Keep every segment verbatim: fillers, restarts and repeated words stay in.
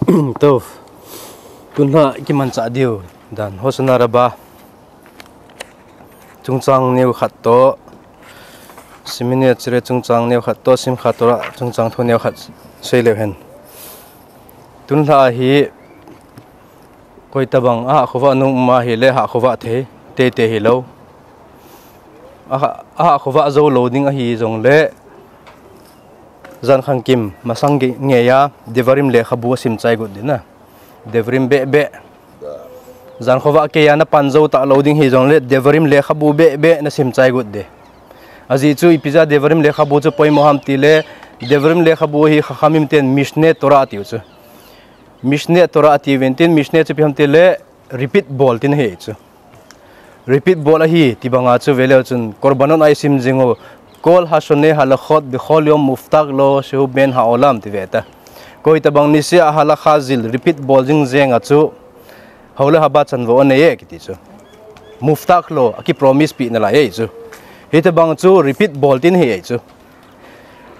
To, tunlha kimanchah diu dan Hosanna Rabbah chungchang neokhat toh, simini chire chungchang neokhat toh, Simchat Torah chungchang thu neokhat seileu hen. Tunlha hi koitabang ahahkhovah nom um ahile hahkhovah thei teitei hilou. Aha, ahahkhovah jou lou ding ahi jongle, jankhang kim masang ge-, ngeiya Devarim lekhabu asim chai got ding ahi. Devarim beh beh. Jankhovah keiya napan jou talou ding hijongle Devarim lekhabu beh beh nasim chai got ding. Ajeh chu ipi jeh a Devarim lekhabu chu poimo ham tile, Devarim lekhabu hi Chachamim ten Mishneh Torah atiu chu. Mishneh Torah atiuvin tin, Mishneh chu ipi ham tile repeat bol tina ahi chu. Repeat bol ahi, tibanga chu veleu chun, Korbanot a isim jing u, Kol hashoneh halachot bechol yom muftach lo shehu ben haolam ti veta. Koitabang niseh a halakha jil repeat bol jing jenga chu, hou le haba chanvo anei e kiti chu. Muftach lo, akipromise peh nalai e chu. Hitobang chu repeat bol tina ahi chu.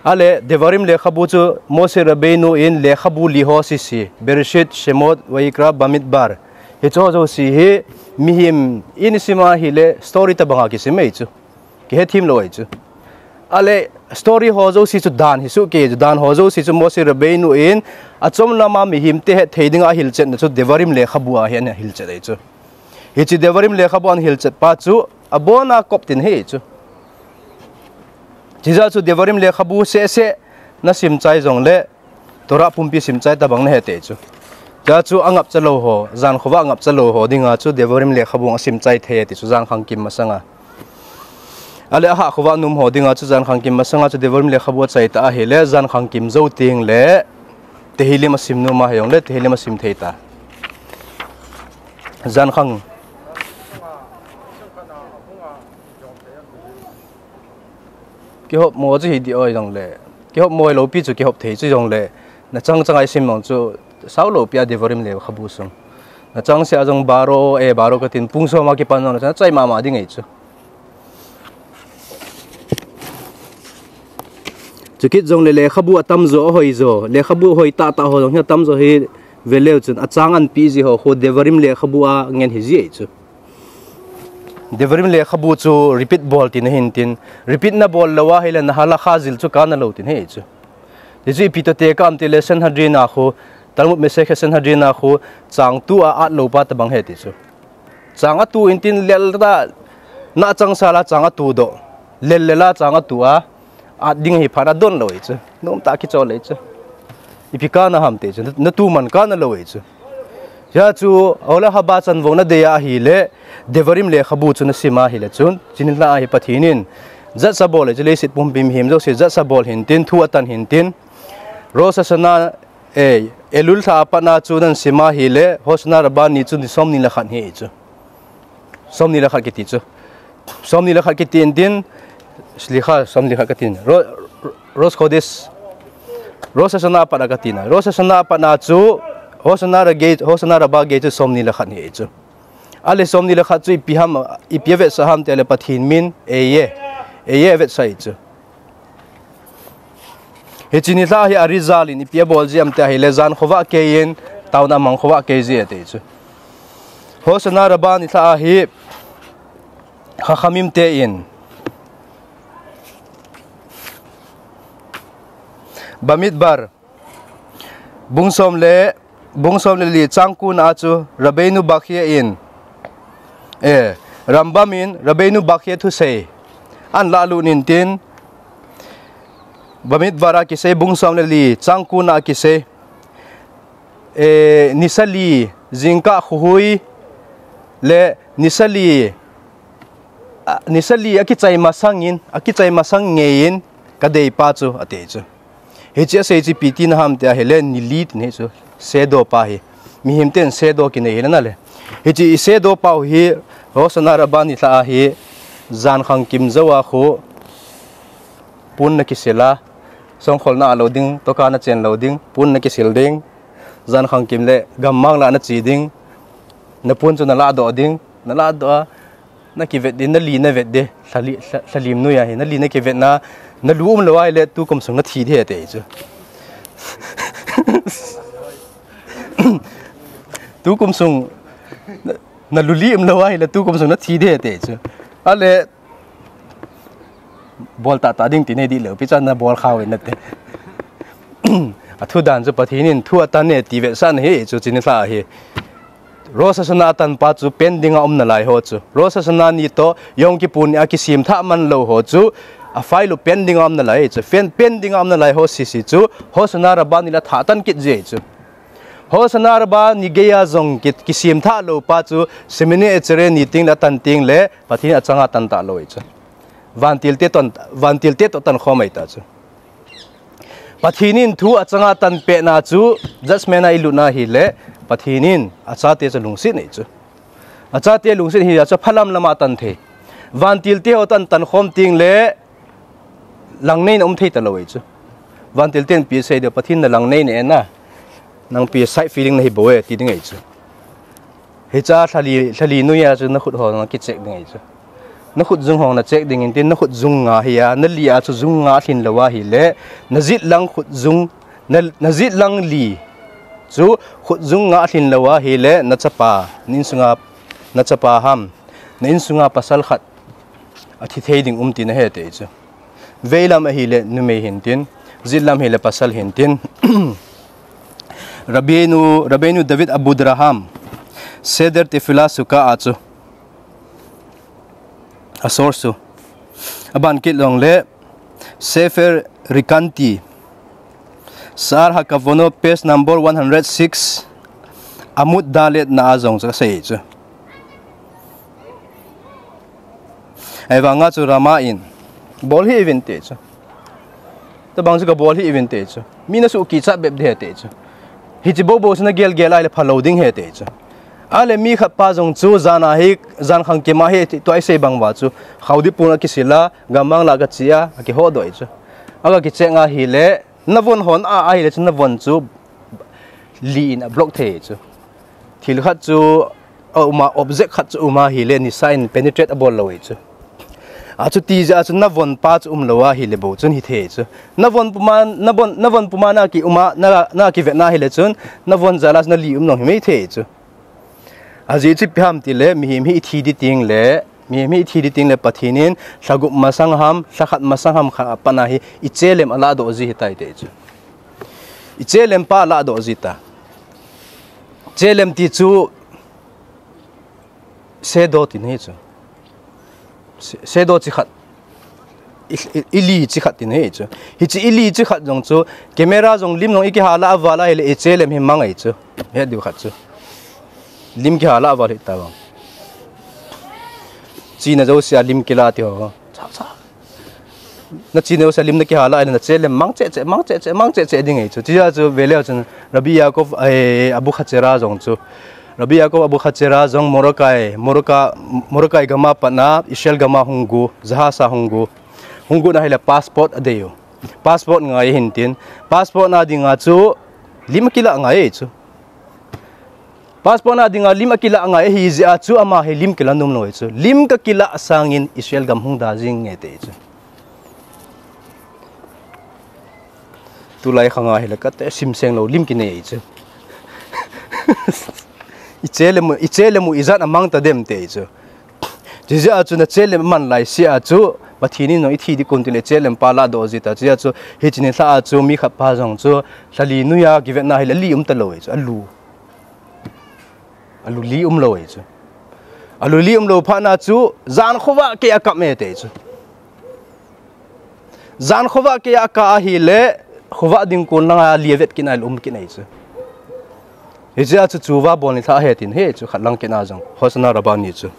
Ale, Devarim lekhabu chu Moshe Rabbeinu in lekhabu li ho sese, Bereshit, Shemot, Vayikra, Bamidbar. Hicheho jouse hi mihem in isim ahile story tobanga kisim ahi chu. Kihethem lou ahi chu. Ale, story ho jouse chu dan hi sohkei chu, dan ho jouse chu Moshe Rabbeinu in achom lama mihemte hetthei dinga ahilchetna chu Devarim lekhabu a hi ana hilchet ahi chu. Hiche Devarim lekhabu a ana hilchet pa chu abona kop tina ahi chu. Chijeh chun Devarim lekhabu seh seh nasim chai jongle Torah pumpi sim chai tobang nahi tei chu. Chijeh chun angapcha lou ho, jankhovah angapcha lou ho dinga chu Devarim lekhabu asim chai thei ti chu jankhang kim masanga. Ale ahahkhovah nom ho dinga chu jankhang kim masanga chu Devarim lekhabu achai ta ahile jankhang kim jou tengle Tehillim asim nom ahi jongle Tehillim asim thei ta. Jankhang kihopmo chu hi ding ahi jongle, kihopmo hilou pi chu kihop thei chu jongle, nachang changa isim jong chu saulou pi a Devarim lekhabu sung. Nachang seh a jong baro, eh, baro katin, pung som a kipan jongle nachai mama ding ahi chu. Chukit jongle lekhabu atamjo, ahoi jo, lekhabu hoi tahtah ho jong hi atamjo hi veleu chun achang anpeh ji ho khu Devarim lekhabu a ngen hiji ahi chu. Devarim lekhabu chu repeat bol tina ahin tin, repeat nabol lou ahile na halakha jil chu kana lou tina ahi chu. Hichu ipi toh tekah ham tile Sanhedrin a khu, Talmud Masekhet Sanhedrin a khu, chang tu a at lou pa tobang ahi ti chu. Chang atu intin lel ta, na changsal a chang atudoh, lel lel a chang atu a at ding hi phat adon lou ahi chu. Nomtah kichol ahi chu. Ipi kana ham ti chu, natu man kana lou ahi chu. Hijeh chun, hou le haba chanvo nadei ahile, Devarim lekhabu chu nasim ahile chun, chuni lha ahi Pathen in judge abol ahi chu, leiset pumpi mihem jouse judge abol ahin tin, thu atan ahin tin, Rosh Hashanah, eh, Elul lha a patna chu nasim ahile, Hoshana Rabbah ni chu ni somni le khat ahi chu. Somni le khat kiti chu. Somni le khat kiti intin, slicha, somni le khat katin. Ro-, Rosh Chodesh, Rosh Hashanah a pat a katina. Rosh Hashanah a patna chu, Hoshana Ra gei, Hoshana Rabbah gei chu somni le khat ahi chu. Ale somni le khat chu ipi ham, ipi avetsah ham tile Pathen min, Ehyeh, Ehyeh avetsah ahi chu. Hiche ni lha hi Arizal in ipi abol ji ham ti ahile, jankhovah keiyin, taona mang khovah kei ji ati chu. Hoshana Rabbah ni lha hi Chachamim ten Bamidbar, bung som le, bung som le li chang ko na a chu Rabbeinu Bachya in, eh, Rambam in Rabbeinu Bachya thusei ana lalut intin, Bamidbar a kisei bung som le li chang ko na a kisei, eh, nisa li jingkah khohui le nisa li, a, nisa li akichai masang in, akichai masang ngei in kadei pa chu ati chu. Hiche asei chu ipi tina ham ti ahile, ni li tina ahi chu, shadow pa hi. Mihem ten shadow kinei hi nale. Hiche i shadow pa hi, Hoshana Rabbah ni lha ahi, jankhang kim jou a khu, pon nakisil a, songkholna a lou ding, toka nachen lou ding, pon nakisil ding, jankhang kim le, gammang lah a nache ding, napon chu naladoh ding, naladoh a, nakivet ding, nali navet ding, lhali-, lha-, lhalim noiya hi, nali nakivet na, nalu umlou ahile, tukum sung nathi ding ahi ti chu. Tukum sung na, na lu li umlou ahile tukum sung na thi ding ahi ti chu. Ale bol tah tah ding ti nei dih lou, pi chan na bol khau in nate. Athu dan chu Pathen in thu atan e ti vetsahna ahi chu, hiche nilhah hi. Rosh Hashanah atan pa chu pen dinga um nalai ho chu. Rosh Hashanah ni toh Yom Kippur ni a kisem thah man lou ho chu. Aphai lou pen dinga um nalai chu. Pen, pen dinga um nalai ho sese chu. Hoshana Rabbah ni la thah tan kit ji chu. Hoshana Rabbah ni geiya jong ki, kisem thah lou pa chu. Shemini Atzeret ni teng le atan teng le Pathen achanga tan talou chu. Vantil te toh, vantil te toh tan khom ahi ta chu. Pathen in thu achanga tan pehna chu judgment a ilut na ahile, Pathen in achate chu lungset ahi chu. Achate lungset hi achu phalam lama tan thei. Vantil te ho tan tan khom teng le lang nei na um thei talou ahi chu. Vantil ten ipi asei diu, Pathen na lang nei na e na. Nang ipi side feeling nahi bou e, ti ding ahi chu. Hiche a lhali, lhali noiya chu na khut ho na kicheck ding ahi chu. Na khut jung ho na check ding in tin, na khut jung nga hi a, na li a chu jung nga lhin lou ahile, na jet lang khut jung, na, na jet lang li chu khut jung nga lhin lou ahile, na chapa, na insunga, na chapa ham, na insunga pasal khat athi thei ding um ti na he te chu. Veilam ahile numei hin tin, jet lam hile pasal hin tin. Rabbeinu, Rabbeinu David Abudarham, Seder Tefillah Sukkah a chu. A source chu. Aban kit jong le, Sefer Recanati, Sha'ar HaKavonot, page number one hundred six, Amud Dalet na a jong chu asei chu. Ahivanga chu Rama in, bol hih uvin ti chu. Tabang chu ka bol hih uvin ti chu. Mi na sukichat bep ding ahi ti chu. Hiche bou bou chu na gel gel ahile phalou ding ahi ti chu. Ale mi khat pa jong chu jan a hi, jan khang kima hi, tua isei bang uva chu. Khaodip pung a kisil a, gammang lah a kache a, akihodoh ahi chu. Aga kicheck nga ahile, na von hon a, ahile chu na von chu li in a block thei chu. Thil khat chu, a um a, object khat chu um ahile, nisa in penetrate abol lou ahi chu. Achuti jeh a chu na von pa chu umlou ahile bou chun hithei chu. Na von puma, na von, na von puma na ki um a, na, na kivet na ahile chun, na von jal a chu na li um jong himai thei chu. Ajeh chu ipi ham tile, mihem hi ithi ding teng le, mihem hi ithi ding teng le Pathen in, lha gup masang ham, lha khat masang ham khat a pat a hi, ichelem alahdoh ji ahitai ti chu. Ichelem pa alahdoh ji ta. Chelem ti chu, shadow tina ahi chu. Shadow chi khat. I, i, ili chi khat tina ahi chu. Hiche ili chi khat jong chu, camera jong lim jong ikiha lah a val ahile ichelem hi mang ahi chu. Het diu khat chu. Lim kiha lah a val hita vang. Chena jouse a lim kila ti ho. Cha, cha. Na chena jouse a lim na kiha lah ahile na chelem mang cheh cheh, mang cheh cheh, mang cheh cheh ding ahi chu. Chujeh a chu veleu chun Rabbi Yaakov, eh, Abuhatzeira jong chu. Rabbi Yaakov Abuhatzeira jong Morocco, Morocco, Morocco gam a pat a Israel gam a hung gu, jahaz a hung gu. Hung gu na ahile passport adeiu. Passport ngai ahin tin. Passport na dinga chu lim akilah ngai ahi chu. Passport na dinga lim akilah ngai ahi jeh a chu ama hi lim kila nom lou ahi chu. Lim kakilah sangin Israel gam hung da jing nge ti ahi chu. Tulai khang a hile kate simseng lou lim kinei ahi chu. Ichelem u, ichelem u ijat a mang ta dem ti ahi chu. Chujeh a chu na chelem man lai seh a chu, Pathen in jong ithi ding kon tile chelem pa alahdoh ji ta. Chujeh a chu, hiche nilhah a chu, mi khat pa jong chu, lha li noiya kivet na ahile li um talou ahi chu, alu. Alu li umlou ahi chu. Alu li umlou phat na chu, jan khovah kei a kap e ti ahi chu. Jan khovah kei a kap ahile, khovah ding kon langa li avet kit na ahile um kit ahi chu. Hijeh a chu chuva bol nilhah ahi tin ahi chu khat lang kit na jong. Hoshana Rabbah ni chu.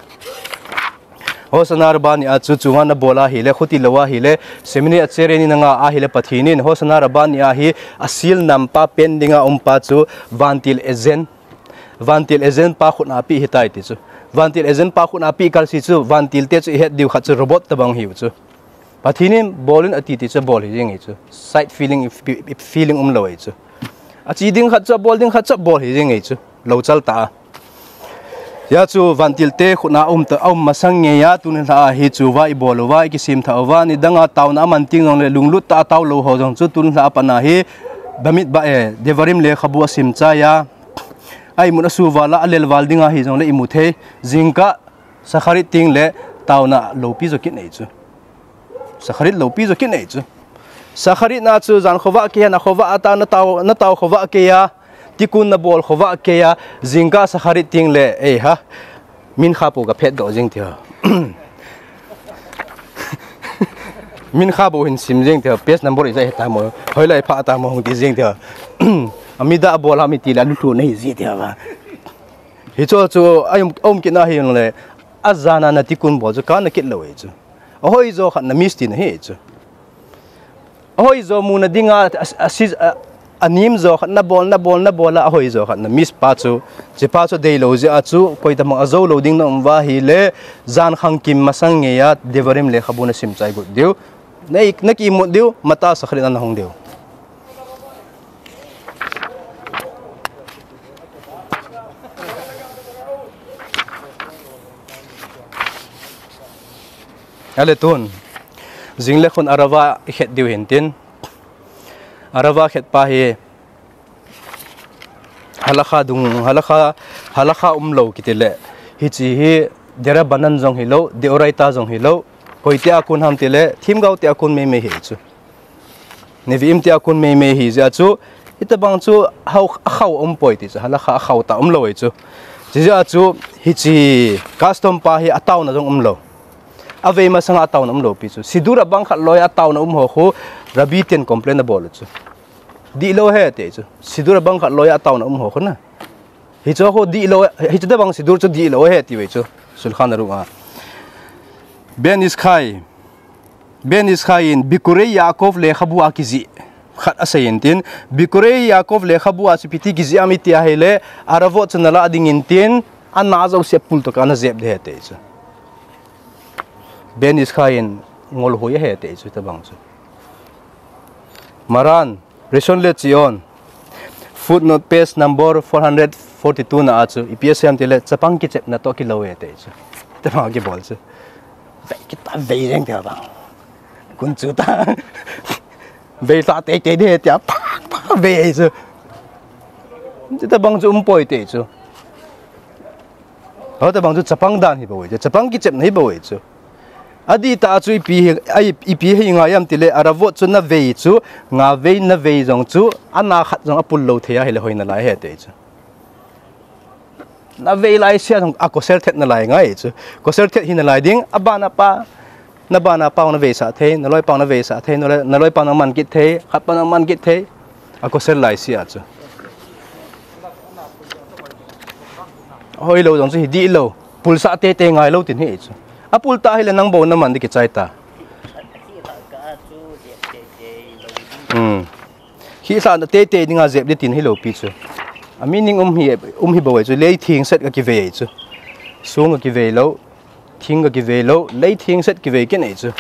Hoshana Rabbah ni a chu chuva na bol ahile, khuti lou ahile, Shemini Atzeret ni na nga ahile Pathen in, Hoshana Rabbah ni a hi asil nam pa pen dinga um pa chu vantil agent. Vantil agent pa khut a apeh ahitai ti chu. Vantil agent pa khut a apeh kal seh chu, vantil te chu ihet diu khat chu robot tabang ahiu chu. Pathen in bol in ati ti chu bol hi jeng ahi chu. Side feeling, if, if feeling umlou ahi chu. Ache ding khat chu, abol ding khat chu, bol hi jeng ahi chu. Louchal tah a. Hijeh a chu vantil te khut a um ta, aum masang ngei a tuni lha a hi chuva ibol uva, ikisem thah uva, nidang a taona aman teng jong le lunglut tah a tao lou ho jong chu tuni lha a pat a hi Bamidbar, eh, Devarim lekhabu a sim chai a. a imut a suval a, a lelval ding ahi jongle imu thei. Jingkah Shacharit tengle taona loupi jo kinei chu. Shacharit loupi jo kinei chu. Shacharit na chu jan khovah kei a, na khovah a ta, na tao, na tao khovah kei a, tikkun na bol khovah kei a, jingkah Shacharit tengle, ei ha, Mincha pou ka phet doh jing tia. Mincha bou hin sim jing tia, page number ijat hita mo, hoilai pha ta mo hung ti jing tia. Amida bol ham iti le, alu thu nei ji tia ba. Hicho chu, a um, a um kit na hi le, ajana na tikkun bol chu, kana kit lou e chu. Ahoi jo khat na miss tina hi chu. Ahoi jo muna dinga, a, a, a, a, anem jo khat na bol, na bol, na bol a, ahoi jo khat na miss pa chu. Hiche pa chu deilou jeh a chu, koitabang ajou lou ding na um uva ahile, jan khangkim masang ngeiya, Devarim lekhabu na sim chai got diu. Na, na ki imut diu, mata Shacharit na na hung diu. Ale tun, jing le khun Arava i khet diu hin tin. Arava khet pa hi, halacha dung, halacha, halacha umlou kiti le. Hiche hi, derabanan jong hilou, deoraita jong hilou. Koi tia kun ham ti le, themgao tia kun meimei hi chu. Nevi'im tia kun meimei hi jeh a chu, hitabang chu hao, akhao um poi ti chu, halacha akhao ta umlou e chu. Hiche jeh a chu, hiche custom pa hi ataona jong umlou. Avei masanga ataona umlou pi chu. Siddur abang khat loi ataona um ho khu, Rabbi ten complain abol chu. Dihlou ahi ti chu. Siddur abang khat loi ataona um ho khu na. Hichu khu dihlou, hichu tabang siddur chu dihlou ahi ti ve chu. Shulchan Aruch a. Ben Ish Chai. Ben Ish Chai in Bikurei Yaakov lekhabu a kijih khat asei in tin, Bikurei Yaakov lekhabu a chu ipi ti kijih ham iti ahile, Aravot chu na lah ding in tin, ana jouse apul tah a ana jep ding ahi ti chu. Ben Ish Chai in ngol hoi ahi ti chu tabang chu. Maran, Rishon LeZion, footnote page number four hundred forty-two na a chu, ipi asei em ti le, chapang kichepna toh kilou e ti chu. Tabang kibol chu. Vei kita vei jeng tia bang. Kun chu ta. Vei sa teitei ding tia, pa, pa, vei chu. Tabang chu um poi ti chu. Ho tabang chu chapang dan hi bou e chu. Chapang kichepna hi bou e chu. Adih tah a chu ipi hi, a, ipi hi ngai em ti le, Aravot chu na vei chu, nga vei na vei jong chu, ana khat jong apul lou thei ahile hoi nalai ahi ti chu. Na vei laisea jong a kosher thet nalai ngai chu. Kosher thet hi nalai ding, abana pa, na bana pa na veisah thei, na loi pa na veisah thei, na loi, na loi pa na man kit thei, khat pa na man kit thei, a kosher laisea chu. Hoilou jong chu hi dihlou. Pulsah teitei ngailou tin hi chu. Apul ta ahile nang bou na man ding kichai ta. Hmm. Hi sa na teitei dinga jep ding tin hilou pi chu. A meaning um hi, um hi bou e chu. Lei thengset ka kivei e chu. Song ka kivei lou. Thing ka kivei lou. Lei thengset kivei kit e chu.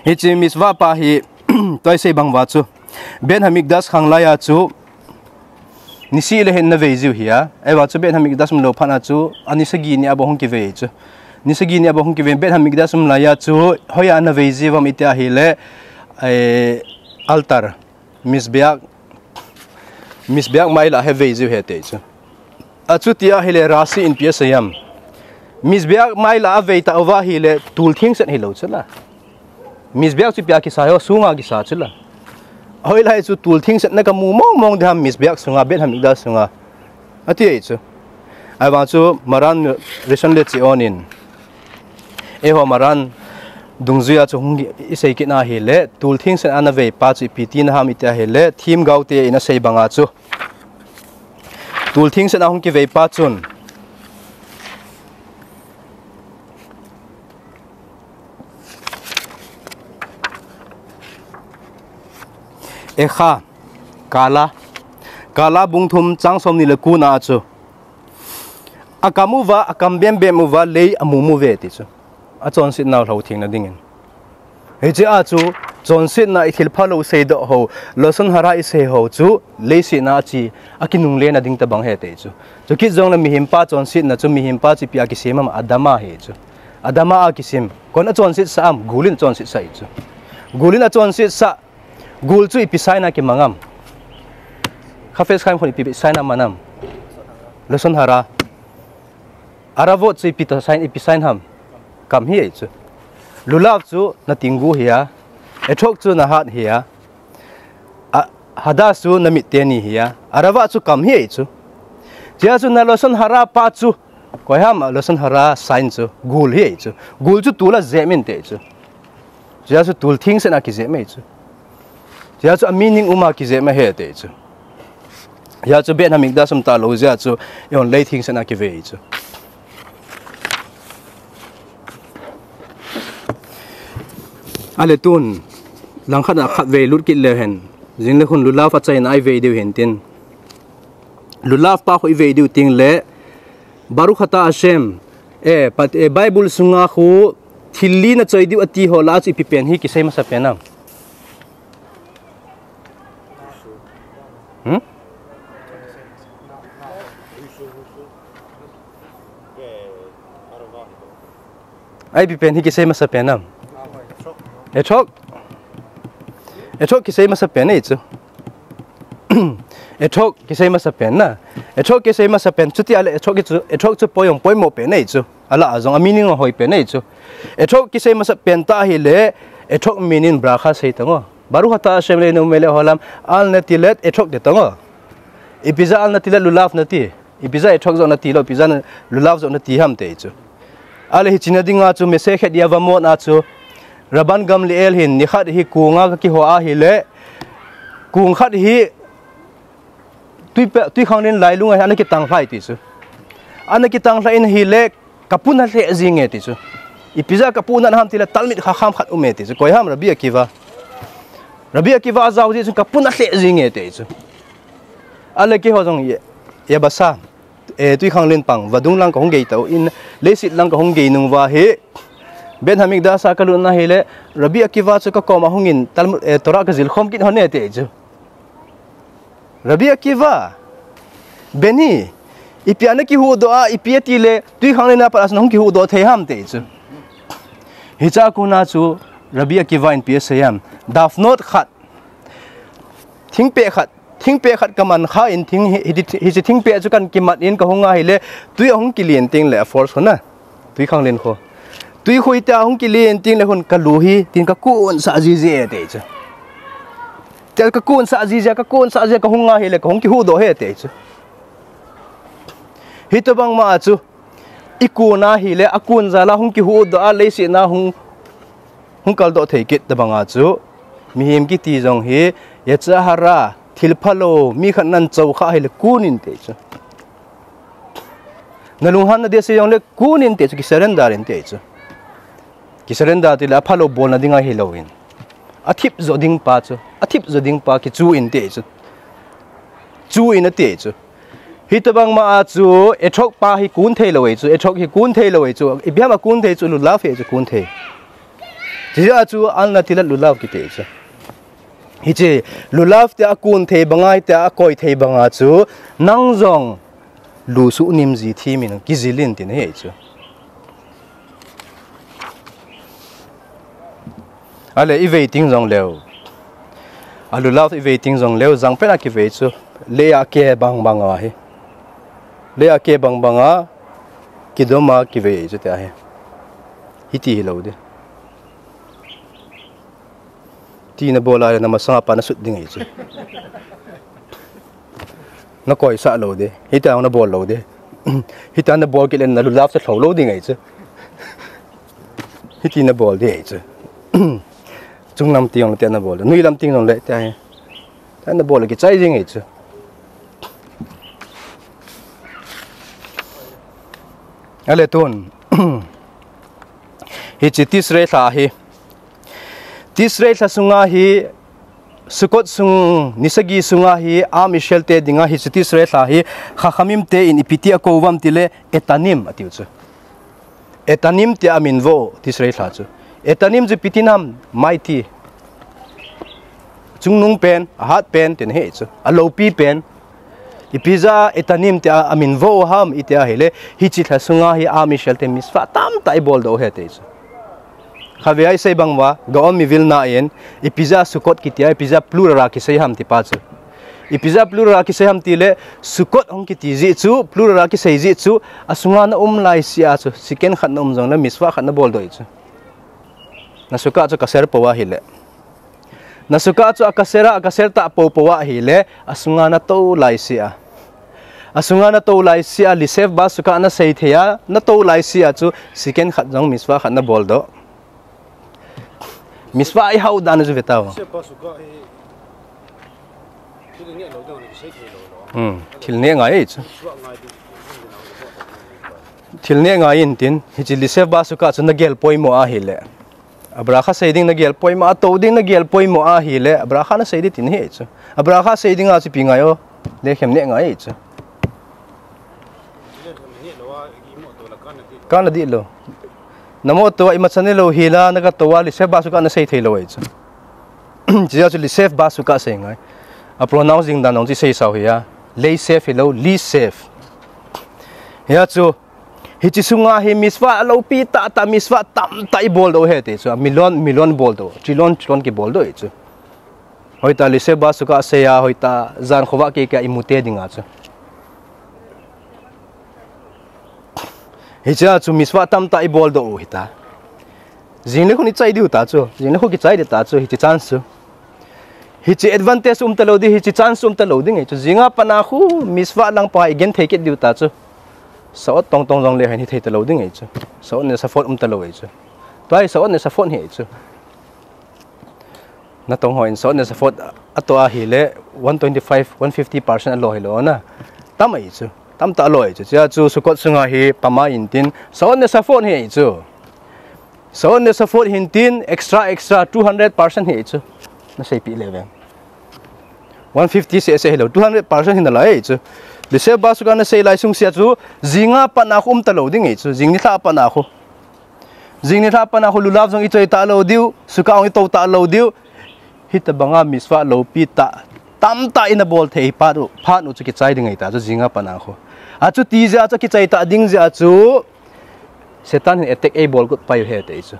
Hiche mitzvah pa hi, tua isei bang uva chu. Beit Hamikdash khang laiya chu, nisih le hin na vei jiu ahi a. Ahivang chu Beit Hamikdash umlou phat a chu, ani sagi ni a bou hung kivei chu. Ni sagi ni a bou hung kivei, Beit Hamikdash um laiya chu, hoiya na vei jiu ham iti ahile, eh, altar, Mizbeach, Mizbeach mailah a vei jiu ahi ti chu. Achuti ahile Rashi in ipi asei em. Mizbeach mailah a vei tauva ahile tul thengset hilou chu la. Mizbeach chu ipi a kisa ham, sunga kisa chu la. Hoilai chu tul thengsetna ka mu mong mong ding ham Mizbeach sunga, Beit Hamikdash sunga. Ati e chu. Ahivang chu Maran Rishon LeZion in. Eiho Maran dungjuiya chu hung isei kit na ahile, tul thengset a na vei pa chu ipi tina ham iti ahile, themgao te in asei banga chu. Tul thengset a hung kivei pa chun. Echa, Kala. Kala bung thum chang som ni le ko na a chu. Akam uva, akam bem bem uva, lei amu mu uve ti chu. Achonsetnau lhou thengna dingin. Hiche a chu, chonsetna i thilphalou seidoh ho, lashon hara i sei ho chu, leiset a chu, akinungle na ding tabang ahi ti chu. Chukit jongle mihem pa chonsetna chu, mihem pa chu ipi a kisem ham, Adama ahi chu. Adama a kisem. Koin achonset sah am, gul in achonset sah ahi chu. Gul in achonset sah, gul chu ipi sign a kimang am. Chafetz Chaim khun ipi sign a man am? Lashon hara. Aravot chu ipi to sign, ipi sign ham? Kam hi ei chu. Lulav chu natinggu hi a. Etrog chu nahat hi a. A, hadash chu namit teni hi a. Arava chu kam hi ei chu. Chea chu na lashon hara pa chu. Koi ham a lashon hara sign chu. Gul hi ei chu. Gul chu tula jep in te chu. Chea chu tul thingset a kijep mai chu. Chea chu a meaning um a kijep mai he te chu. Chea chu Beit Hamikdash um talou jeh chu, eihon lei thingset a kive chu. Ale tun, langkhat a khatvei lut kit leu hen. Jing le khun lulav achaina a ivei diu hen tin. Lulav pa khu ivei diu ting le, Baruch ata Hashem, eh, pat, eh, Bible sunga khu thil li nachoi diu ati ho lah a chu ipi pen hi kisei masa pen am? Hmm? A ipi pen hi kisei masa pen am? Etrog. Etrog kisei masa pen ei chu. Etrog kisei masa pen na. Etrog kisei masa pen chuti ale etrog chu, etrog chu poimo, poimo pen ei chu. Alah a jong a meaning ahoi pen ei chu. Etrog kisei masa pen ta hile, etrog meaning bracha sei tang o. Baruch ata Hashem Eloheinu melech haolam, al netilat etrog ti tang o. Ipi jeh a al netilat lulav nati. Ipi jeh a etrog joh nati lou, ipi jeh a lulav joh nati ham te chu. Ale hiche na dinga chu Masechet Yevamot a chu. Rabban Gamliel hin nikhat hi kong a kakiho a hile. Kong khat hi twi pe, twikhanglen lailung a hi ana kitang lhai ti chu. Ana kitang lhai in hile kapun alheh jing e ti chu. Ipi jeh a kapun alheh ham tile Talmid Chacham khat um e ti chu. Koi ham? Rabbi Akiva. Rabbi Akiva ajao jeh chun kapun alheh jing e ti chu. Ale keiho jong ye, yabasa. Eh, twikhanglen pang, vadung lang kahung gei tau in, leiset lang kahung gei nung uva hi, Beit Hamikdash a kalut na hile, Rabbi Akiva chu kakom a hung in, Talmud, eh, Torah kajil khom kit hon e ti chu. Rabbi Akiva, Beni, ipi a nakihuhdoh a, ipi ati le, twikhanglen a pat a chu nahung kihuhdoh thei ham ti chu. Hiche a kona chu, Rabbi Akiva in ipi asei ham, Dafnot khat, thingpeh khat, thingpeh khat kaman kha in thing hi, hi, hiche thingpeh chu kan kimat in kahung a hile, twi ahung kilen teng le a force ho na. Twikhanglen ho. Twi khu hitia ahung kilen teng le hon kalu hi, tin kakonsah jiji e ti chu. Tia kakonsah jiji, kakonsah jiji kahung a hile, kahung kihuhdoh e ti chu. Hitobang ma chu, ikon a hile, akon jal a hung kihuhdoh a, leiset na hung, hung kaldoh thei kit tobang a chu. Mihem kiti jong hi, yetzer hara, thil phalou, mi khat nan chou kha hile, kon in ti chu. Nalunghan nading asei jongle kon in ti chu, kisurrender in ti chu. Kisurrender tile aphalou bolna ding ahilouvin. Athip jo ding pa chu, athip jo ding pa kichu in ti chu. Chu in ati chu. Hitobang ma a chu, etrog pa hi kon thei lou e chu, etrog hi kon thei lou e chu, ipi ham a kon thei chu, lulav hi chu kon thei. Chujeh a chu, al netilat lulav kiti chu. Hiche, lulav tia akon thei banga, tia akoi thei banga chu, nang jong, lu suhnim ji thim in kijil in tin ahi chu. Ale ivei teng jongleu. A lulav ivei teng jongleu, jangpen a kivei chu. Lei a ke bang bang a hi. Lei a ke bang bang a, kidom a kivei chu tia hi. Hiti hilou di. Ti nabol a le namasang a pa nasut ding ahi chu. Nakoisah lou di. Hitia nabol lou di. Hitia nabol kit le nalulav chu lhou lou ding ahi chu. Hiti nabol di ahi chu. Chunglam teng le tia nabol. Nuilam teng le tia hi. Tia nabol le kichai ding ahi chu. Ale tun. Hiche Tishrei lha hi. Tishrei lha sunga hi, Sukkot sung, ni sagi sunga hi, Am Israel te dinga hiche Tishrei lha hi, Chachamim te in ipi ti akou uvam tile, Etanim atiu chu. Etanim tia amin vo, Tishrei lha chu. Etanim chu ipi ti ham, mighty. Chungnung pen, ahat pen, tin ahi chu. Aloupi pen. Ipi jeh a Etanim tia amin vo ham iti ahile, hiche lha sunga hi Am Israel te mitzvah tamtah ibol doh u ahi ti chu. Khatvei a isei bang uva, Gaon Mivilna in, ipi jeh a Sukkot kitia, ipi jeh a plural a kisei ham ti pa chu. Ipi jeh a plural a kisei ham tile, Sukkot hung kiti jeh chu, plural a kisei jeh chu, asunga na um laisea chu, second khat na um jongle, mitzvah khat na boldoh chu. Na sukkah chu kasher pou ahile. Na sukkah chu akasher a, akasher tah pou pou ahile, asunga na tou laisea. Asunga na tou laisea, Lisef ba sukkah na sei thei a, na tou laisea chu, second khat jong mitzvah khat na boldoh. Mitzvah i hau dan chu ve tau. Lisef ba sukkah hi thil neh lou ding, thil neh ngai chu. Thil neh ngai intin, hiche Lisef ba sukkah chu na gel poimo ahile. A bracha sei ding na gel poimo, a tou ding na gel poimo ahile, a bracha na sei ding tin ahi chu. A bracha sei ding a chu ipi ngai o, lekhem neh ngai chu. Kana dih lou. Na mo tou a imacha neh lou hi la, na ka tou a Lisef ba sukkah na sei thei lou ahi chu. Chujeh chu Lisef ba sukkah sei ngai. A pronoun jing dan jong chu sei sao hi a. Lisef hilou, Lisef. Hia chu, hiche sunga hi mitzvah loupi tah tah, mitzvah tamtah i boldoh u ahi ti chu. A million, million boldoh. Trillion, trillion kiboldoh ahi chu. Hoitah Lisef ba sukkah sei a, hoitah jan khovah kei kei a i mute ding a chu. Hichea chu mitzvah tamtah i boldoh u hita. Jingle khun i chai diu ta chu, jingle khun kichai ding ta chu, hiche chance chu. Hiche advantage um talou ding, hiche chance um talou ding ahi chu. Jinga pat a khu mitzvah lang pa i genthei kit diu ta chu. Sa'ot tong tong jongle hin hithei talou ding ahi chu. Sa'ot Nesafot um talou ahi chu. Tua hi Sa'ot Nesafot hi ahi chu. Natong hon Sa'ot Nesafot atoh ahile one twenty five, one fifty percent alo hilou na. Tam ahi chu. Tamtah alo ahi chu. Chujeh chu Sukkot sunga hi pama intin Sa'ot Nesafot hi ahi chu. Sa'ot Nesafot hintin extra, extra two hundred percent hi ahi chu. Na seipeh le veng. One fifty seh seh hilou, two hundred percent hi nalai ahi chu. Lisef ba sukkah na sei lai sung sea chu, jinga pat a khu um talou ding ahi chu. Jing nilhah pat a khu. Jing nilhah pat a khu lulav jong i choi talou diu, sukkah jong i tou talou diu. Hitobanga mitzvah loupi tah, tamtah i na bol thei phat u, phat u chu kichai ding ahi ta chu jinga pat a khu. Achuti jeh a chu kichai tah ding jeh a chu, Satan hin attack ei bol got pai u ahi ti chu.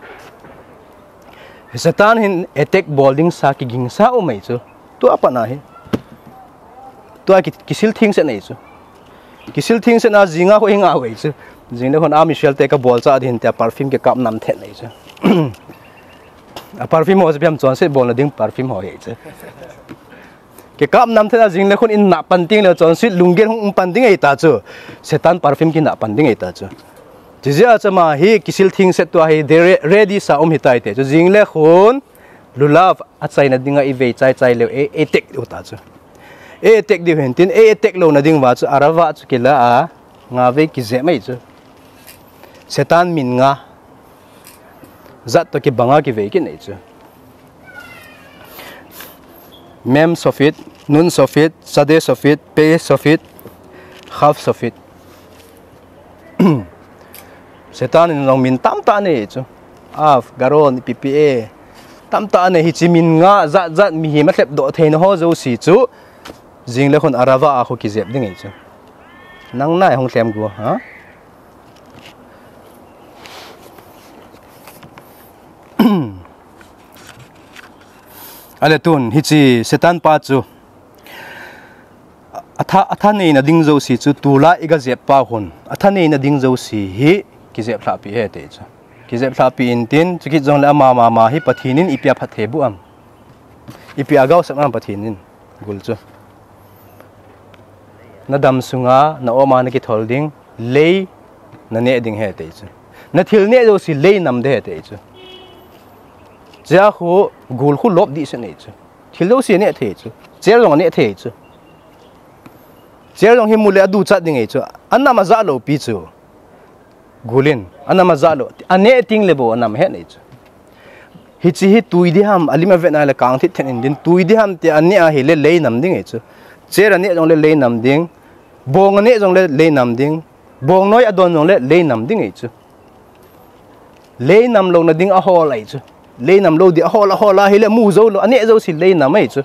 Satan hin attack bol ding sa kiging sa um ahi chu. Tua pat a hi. Tua ki, kisil thengset ahi chu. Kisil thengset a jinga khu i ngah u ahi chu. Jingle khun a Michelle te ka bolcha ding tin tia perfume kikap namthen ahi chu. A perfume ho chu ipi ham, chonset bolna ding perfume ho ahi chu. Kikap namthen a jingle khun i nah pan ding le chonset lunggel hung um pan ding ahi ta chu. Satan perfume kinah pan ding ahi ta chu. Chujeh a chu ama hi kisil thengset tua hi de re-, ready sa um hitai ti chu. Jingle khun lulav achaina dinga i vei chai chai leu ei, ei tek u ta chu. Ei tek diu hintin, ei tek louna ding uva chu arava chu kila a, nga vei kijep mai chu. Satan min nga. Jat toh kibanga kivei kit nei chu. Mem sofit, nun sofit, sade sofit, pe sofit, kaf sofit. Satan in jong min tamtah anei chu. Af, Garon, P P A. Tamtah anei, hiche min nga jat jat mihem alhep doh theina ho jouse chu. Jingle khun arava a khu kijep ding ahi chu. Nang nai hung lhem gu, ha? Ale tun, hiche Satan pa chu. Atha, atha neina ding jouse chu tulai i gajep pa hun. Atha neina ding jouse hi kijep lhahpi ahi ti chu. Kijep lhahpi intin, chukit jongle ama mama hi Pathen in ipi a phatthei boh am. Ipi a gaosap am Pathen in. Gul chu. Na dam sunga, na oma na kithol ding, lei na neh ding ahi ti chu. Na thil neh jouse lei nam ding ahi ti chu. Chea khu, gul khu lop dih se nei chu. Thil jouse neh thei chu. Chair jong neh thei chu. Chair jong hi mu le aduchat ding ahi chu. Anam ajah lou pi chu. Gul in, anam ajah lou. Aneh ting le bou, anam ahi nei chu. Hiche hi tui ding ham, alim avet na le kang thit then in din, tui ding ham ti aneh ahile lei nam ding ahi chu. Chair aneh jongle lei nam ding. Bong aneh jongle lei nam ding. Bong noi adon jongle lei nam ding ahi chu. Lei nam louna ding ahol ahi chu. Lei nam lou ding ahol, ahol ahile mu jou lou, aneh jouse lei nam ahi chu.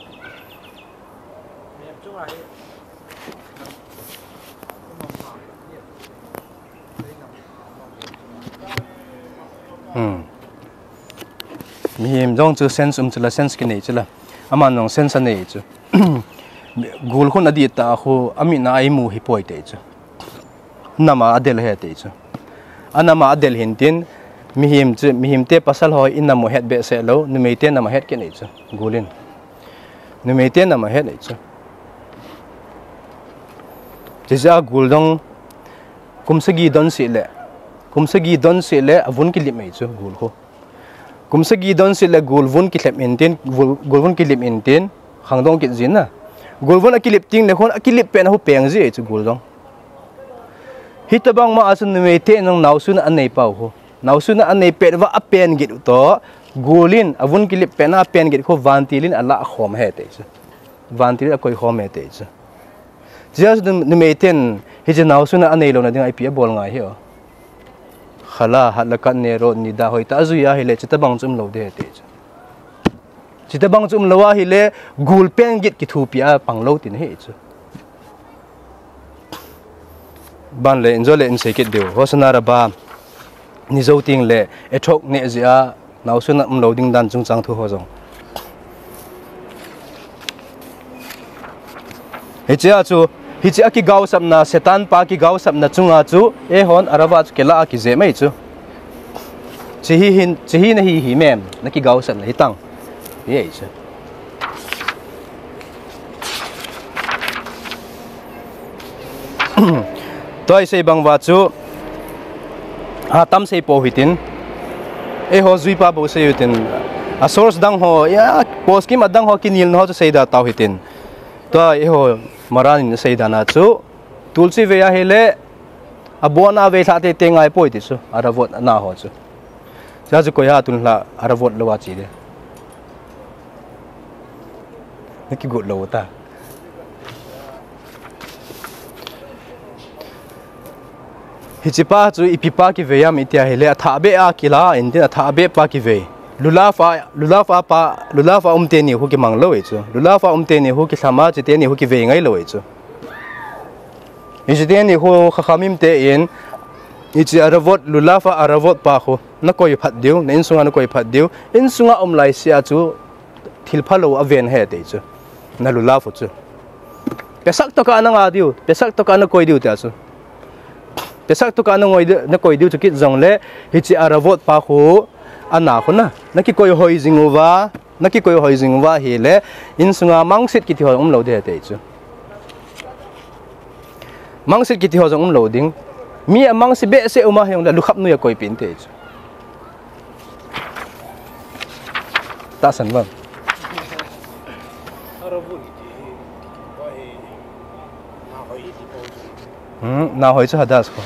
Hmm. Mihem jong chu sense um chu la, sense kinei chu la. Aman jong sense anei chu. Gul khun adih ta khu, amin a imu hi poi te chu. Nam a adel he te chu. Anam a adel hin tin, mihem chu, mihem te pasal ho inam u het behseh lou, numei te nam a het kit nei chu. Gul in. Numei te nam a het nei chu. Chijeh a gul dong, kum sagi don sih le, kum sagi don sih le, avun kilip mei chu, gul khu. Kum sagi don sih le gul vun kilep in tin, gul, gul vun kilip in tin, khangdong kit jin na. Gul vun akilip ting le khun akilip pen a hu peng ji chu gul dong. Hitobang ma a chu numei te nang naosun a anei pau hu. Naosun a anei pet uva apen git u to. Gul in avun kilip pen a apen git khu vantil in ala khom he te chu. Vantil a koi khom e te chu. Chijeh a chu numei ten, hiche naosun a anei louna dinga ipi abol ngai hi o. Khala, hat le kat ne, rot ni da hoi ta, ajui a hile, chitobang chu um lou de te chu. Chitobang chu um lou a hile, gul pen git kithupi a pang lou tin hi chu. Ban le, injo le, insei kit diu. Hosanna Rabbah. Ni jou ting le, Etrog neh jeh a, naosun a um lou ding dan chungchang thu ho jong. Hiche a chu, hiche a kigaosapna, Satan pa kigaosapna chunga chu, eihon Aravot chu kila a kije mai chu. Chehi hin, chehi na hi hi mem, na kigaosapna hi tang. Hi ei chu. Tua isei bang uva chu, a tam sei pou hitin. Eiho juipa bou sei u hitin. A source dang ho, ya, poskim adang ho kinelna ho chu seida tau hitin. Tua eiho Maran in seida na chu. Tulsi vei a hile, abon a vei lha teitei ngai poi ti chu. Aravot na ho chu. Chua chu koi ha tun lha Aravot lou a chi de. Na kigot lou ta. Hiche pa chu ipi pa kivei am itia hile, athah beh a kila, intin athah beh pa kivei. Lulav a, lulav a pa, lulav a um teni khu kimang lou e chu. Lulav a um teni khu kilham a, chuteni khu kivei ngai lou e chu. Hiche teni khu Chachamim ten, hiche Aravot, lulav a Aravot pa khu, na koi phat diu, na insunga na koi phat diu, insunga um lai sia chu, thil phalou aven he te chu. Na lulav u chu. Pesach tokah na nga diu, Pesach tokah na koi diu tia chu. Pesach tokah na ngoi diu, na koi diu chu kit jongle, hiche Aravot pa khu, ana khu na, na kikoi hoi jing uva, na kikoi hoi jing uva hile, insunga mangsit kiti ho um lou de te chu. Mangsit kiti ho jong um lou ding. Mi amangsit behseh um a hijongle lukhap noi a koipin te chu. Tahsan vang. Hmm, na hoi chu hadash ko.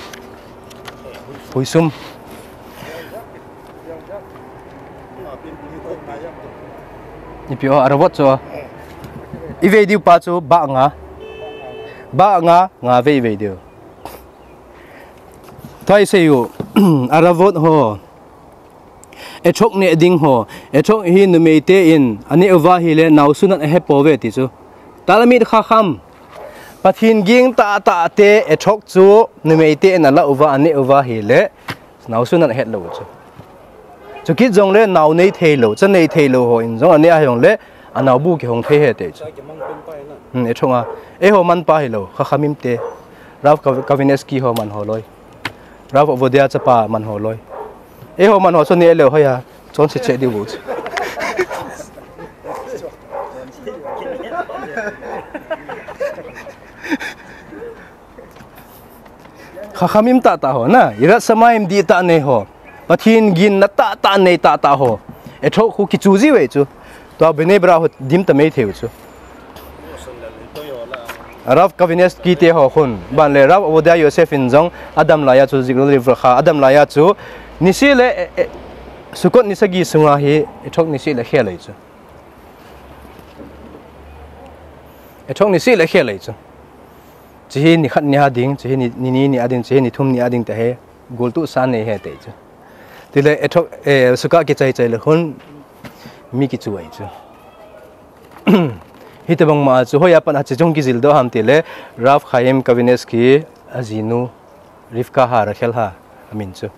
Huisum. Ipi o, Aravot chu. I vei diu pa chu ba nga. Ba nga, nga vei vei diu. Tua isei u, Aravot ho. Etrog neh ding ho. Etrog hi numei ten, aneh uva hile, naosun a ahe pouve ti chu. Talmid Chacham. Pathen ging tahtah te, Etrog chu, numei ten ala uva, aneh uva hile. Naosun a ahet lou chu. Chukit jongle nao nei thei lou, cha nei thei lou hon jong aneh a hijongle, anao bu kihong thei he te chu. Hmm, Etrog a. Eiho man pa hilou, Chachamim te. Rav Kav-, Kavenitzky ho man ho loi. Rav Ovodia chapa man ho loi. Eiho man ho chu neh leu hoi a, chonse che diu bu chu. Chachamim tahtah ho na, Yirat Shamayim dihtah nei ho. Pathen ginna tahtah nei tahtah ho. Etrog khu kichu jiu ve chu. Tua Bnei Brak ho dim ta mai thei u chu. Rav Kavenitzky te ho khun. Ban le Rav Ovodia Yosef in jong adam laiya chu, Zichrono Livracha, adam laiya chu. Nisi le, e, e, Sukkot ni sagi sunga hi, Etrog nisi le khel ei chu. Etrog nisi le khel ei chu. Chehi ni khat ni a ding, chehi ni, ni ni ni a ding, chehi ni thum ni a ding te he, gul tu sa nei he te chu. Tile Etrog, eh, Sukkah kichai chai le khun mi kichu ei chu. Hitobang ma chu hoiya pat a hiche jong kijil doh ham tile, Rav Chaim Kavenitzky ajinu, Rivka ha Rachel ha, amin chu.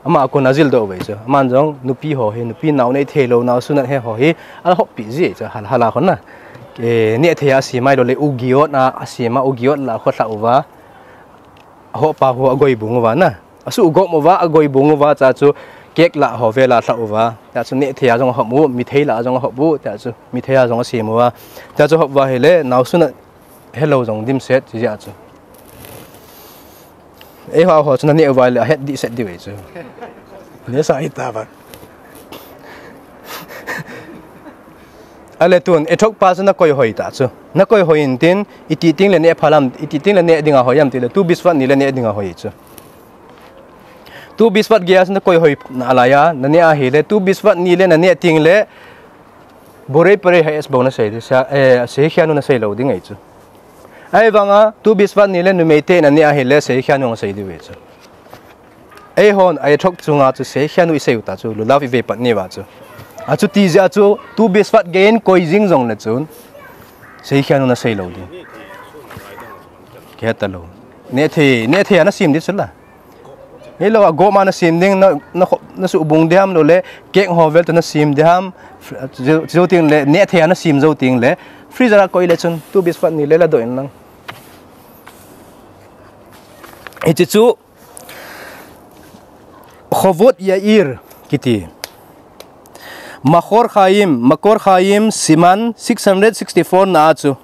Ama a kon a jil doh ve chu. Aman jong nupi ho hi, nupi nao nei thei lou, naosun a he ho hi, ala hop pi ji chu, hal, hala khon na. Eh, nehthei a asem a ahilou le ugiot a asem a, ugiot la kho lha uva. Ahopa ho agoi bung uva na. Asu ugom uva, agoi bung uva, chua chu cake la ho vela lha uva. Chua chu nehthei a jong ahop u, mithei la jong ahop u, chua chu mithei a jong asem uva. Chua chu hop uva ahile, naosun a helou jong dimset, chujeh a chu. Eiho ho chu naneh uva ahile, ahet dehset diu ahi chu. Nehsa hita uva. Ahile tun, ethok pa chu nakoi hoi ta chu. Nakoi hoi intin, iti teng le neh pha lam, iti teng le neh dinga hoi ham tile, two biswat ni le neh dinga hoi chu. Two biswat gei a chu nakoi hoi nalai a, naneh ahile, two biswat ni le naneh teng le, Borei Parei Highest bou nasei ding, sa, eh, seikhia nu nasei lou ding ahi chu. Ahivanga, two biswat ni le numei te naneh ahile, seikhia nu nasei diu ahi chu. Eihon, ethok chunga chu seikhia nu isei u ta chu, lulav ivei pat ni uva chu. Achuti jeh a chu, two biswat gei in koi jing jong le chun, seikhia nu nasei lou ding. Kihe talou. Nehthei, nehthei a nasem ding chu la. Hilou, agom a nasem ding, na, na, nasubung ding ham lou le, cake ho vel toh nasem ding ham, jou, jou teng le, nehthei a nasem jou teng le, freezer a koi le chun, two biswat ni le ladoh in lang. Hiche chu, Chovot Yair kiti. Makor Chaim, Makor Chaim, siman six hundred sixty-four na a chu.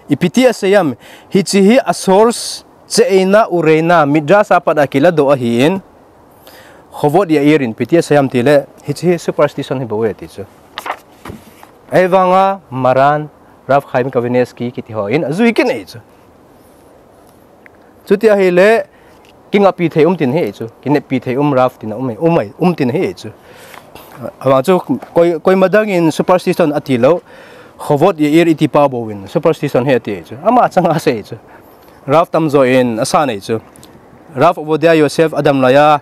Ipi ti asei ham, hiche hi a source, cheina, ureina, Midrash a pat a kiladoh ahin, Chovot Yair in ipi ti asei ham tile, hiche hi superstition hi bou ahi ti chu. Ahivanga Maran, Rav Chaim Kanievsky kiti ho in, ajui kit ahi chu. Chuti ahile, kingappi thei um tin ahi chu, kineppi thei um Rav tin a um ahi, um ahi, um tin ahi chu. Avang chu, koi, koima dang in superstition ati lou, Chovot Yair iti pa bou in, superstition ahi ati chu. Ama chang a asei chu. Rav tamjo in, asan ahi chu. Rav Ovadia Yosef adam laiya,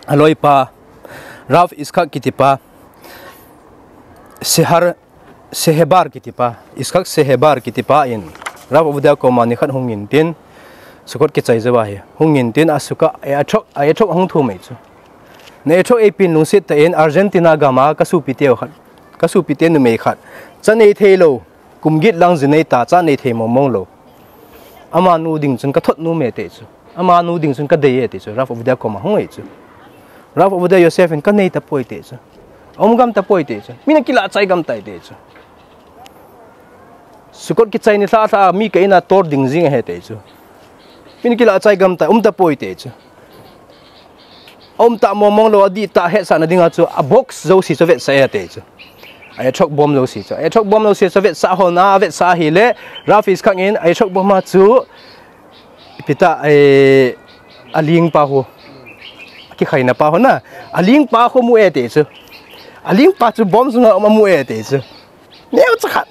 aloipa, Rav Yitzchak kiti pa, Sehar, Sehebar kiti pa, Yitzchak Sehebar kiti pa in, Rav Ovadia koma nikhat hung in tin, Sukkot kichai jou ahi. Hung in tin, a Sukkah, eh, ethok, a ethok ahung thum ahi chu. Na ethok eipeh in lungset tah in, Argentina gam a, kasopi te khat, kasopi te numei khat. Cha nei thei lou, kum get lang ji nei ta, cha nei thei mong mong lou. Amanu ding chun kathot nom e ati chu. Amanu ding chun kadei e ati chu. Rav Ovadia koma hung ahi chu. Rav Ovadia Yosef in kanei tapoi ati chu. Aum gam tapoi ati chu. Min akilah chai gam tai ati chu. Sukkot kichai nilhah lhah a mi ka in a tor ding jing ahi ati chu. Min akilah chai gam tai, um tapoi ati chu. Aum tah mong mong lou, adih tah hetsahna dinga chu, a box jouse chu avetsah e ati chu. A ethok bom jouse chu. A ethok bom jouse chu avetsah hon a, avetsah ahile, Rav Yitzchak in, a ethok bom a chu, ipi ta, eh, aling pa ho. Kikhaina pa ho na. Aling pa ho amu e ati chu. Aling pa chu bom sunga amu e ati chu. Neocha khat.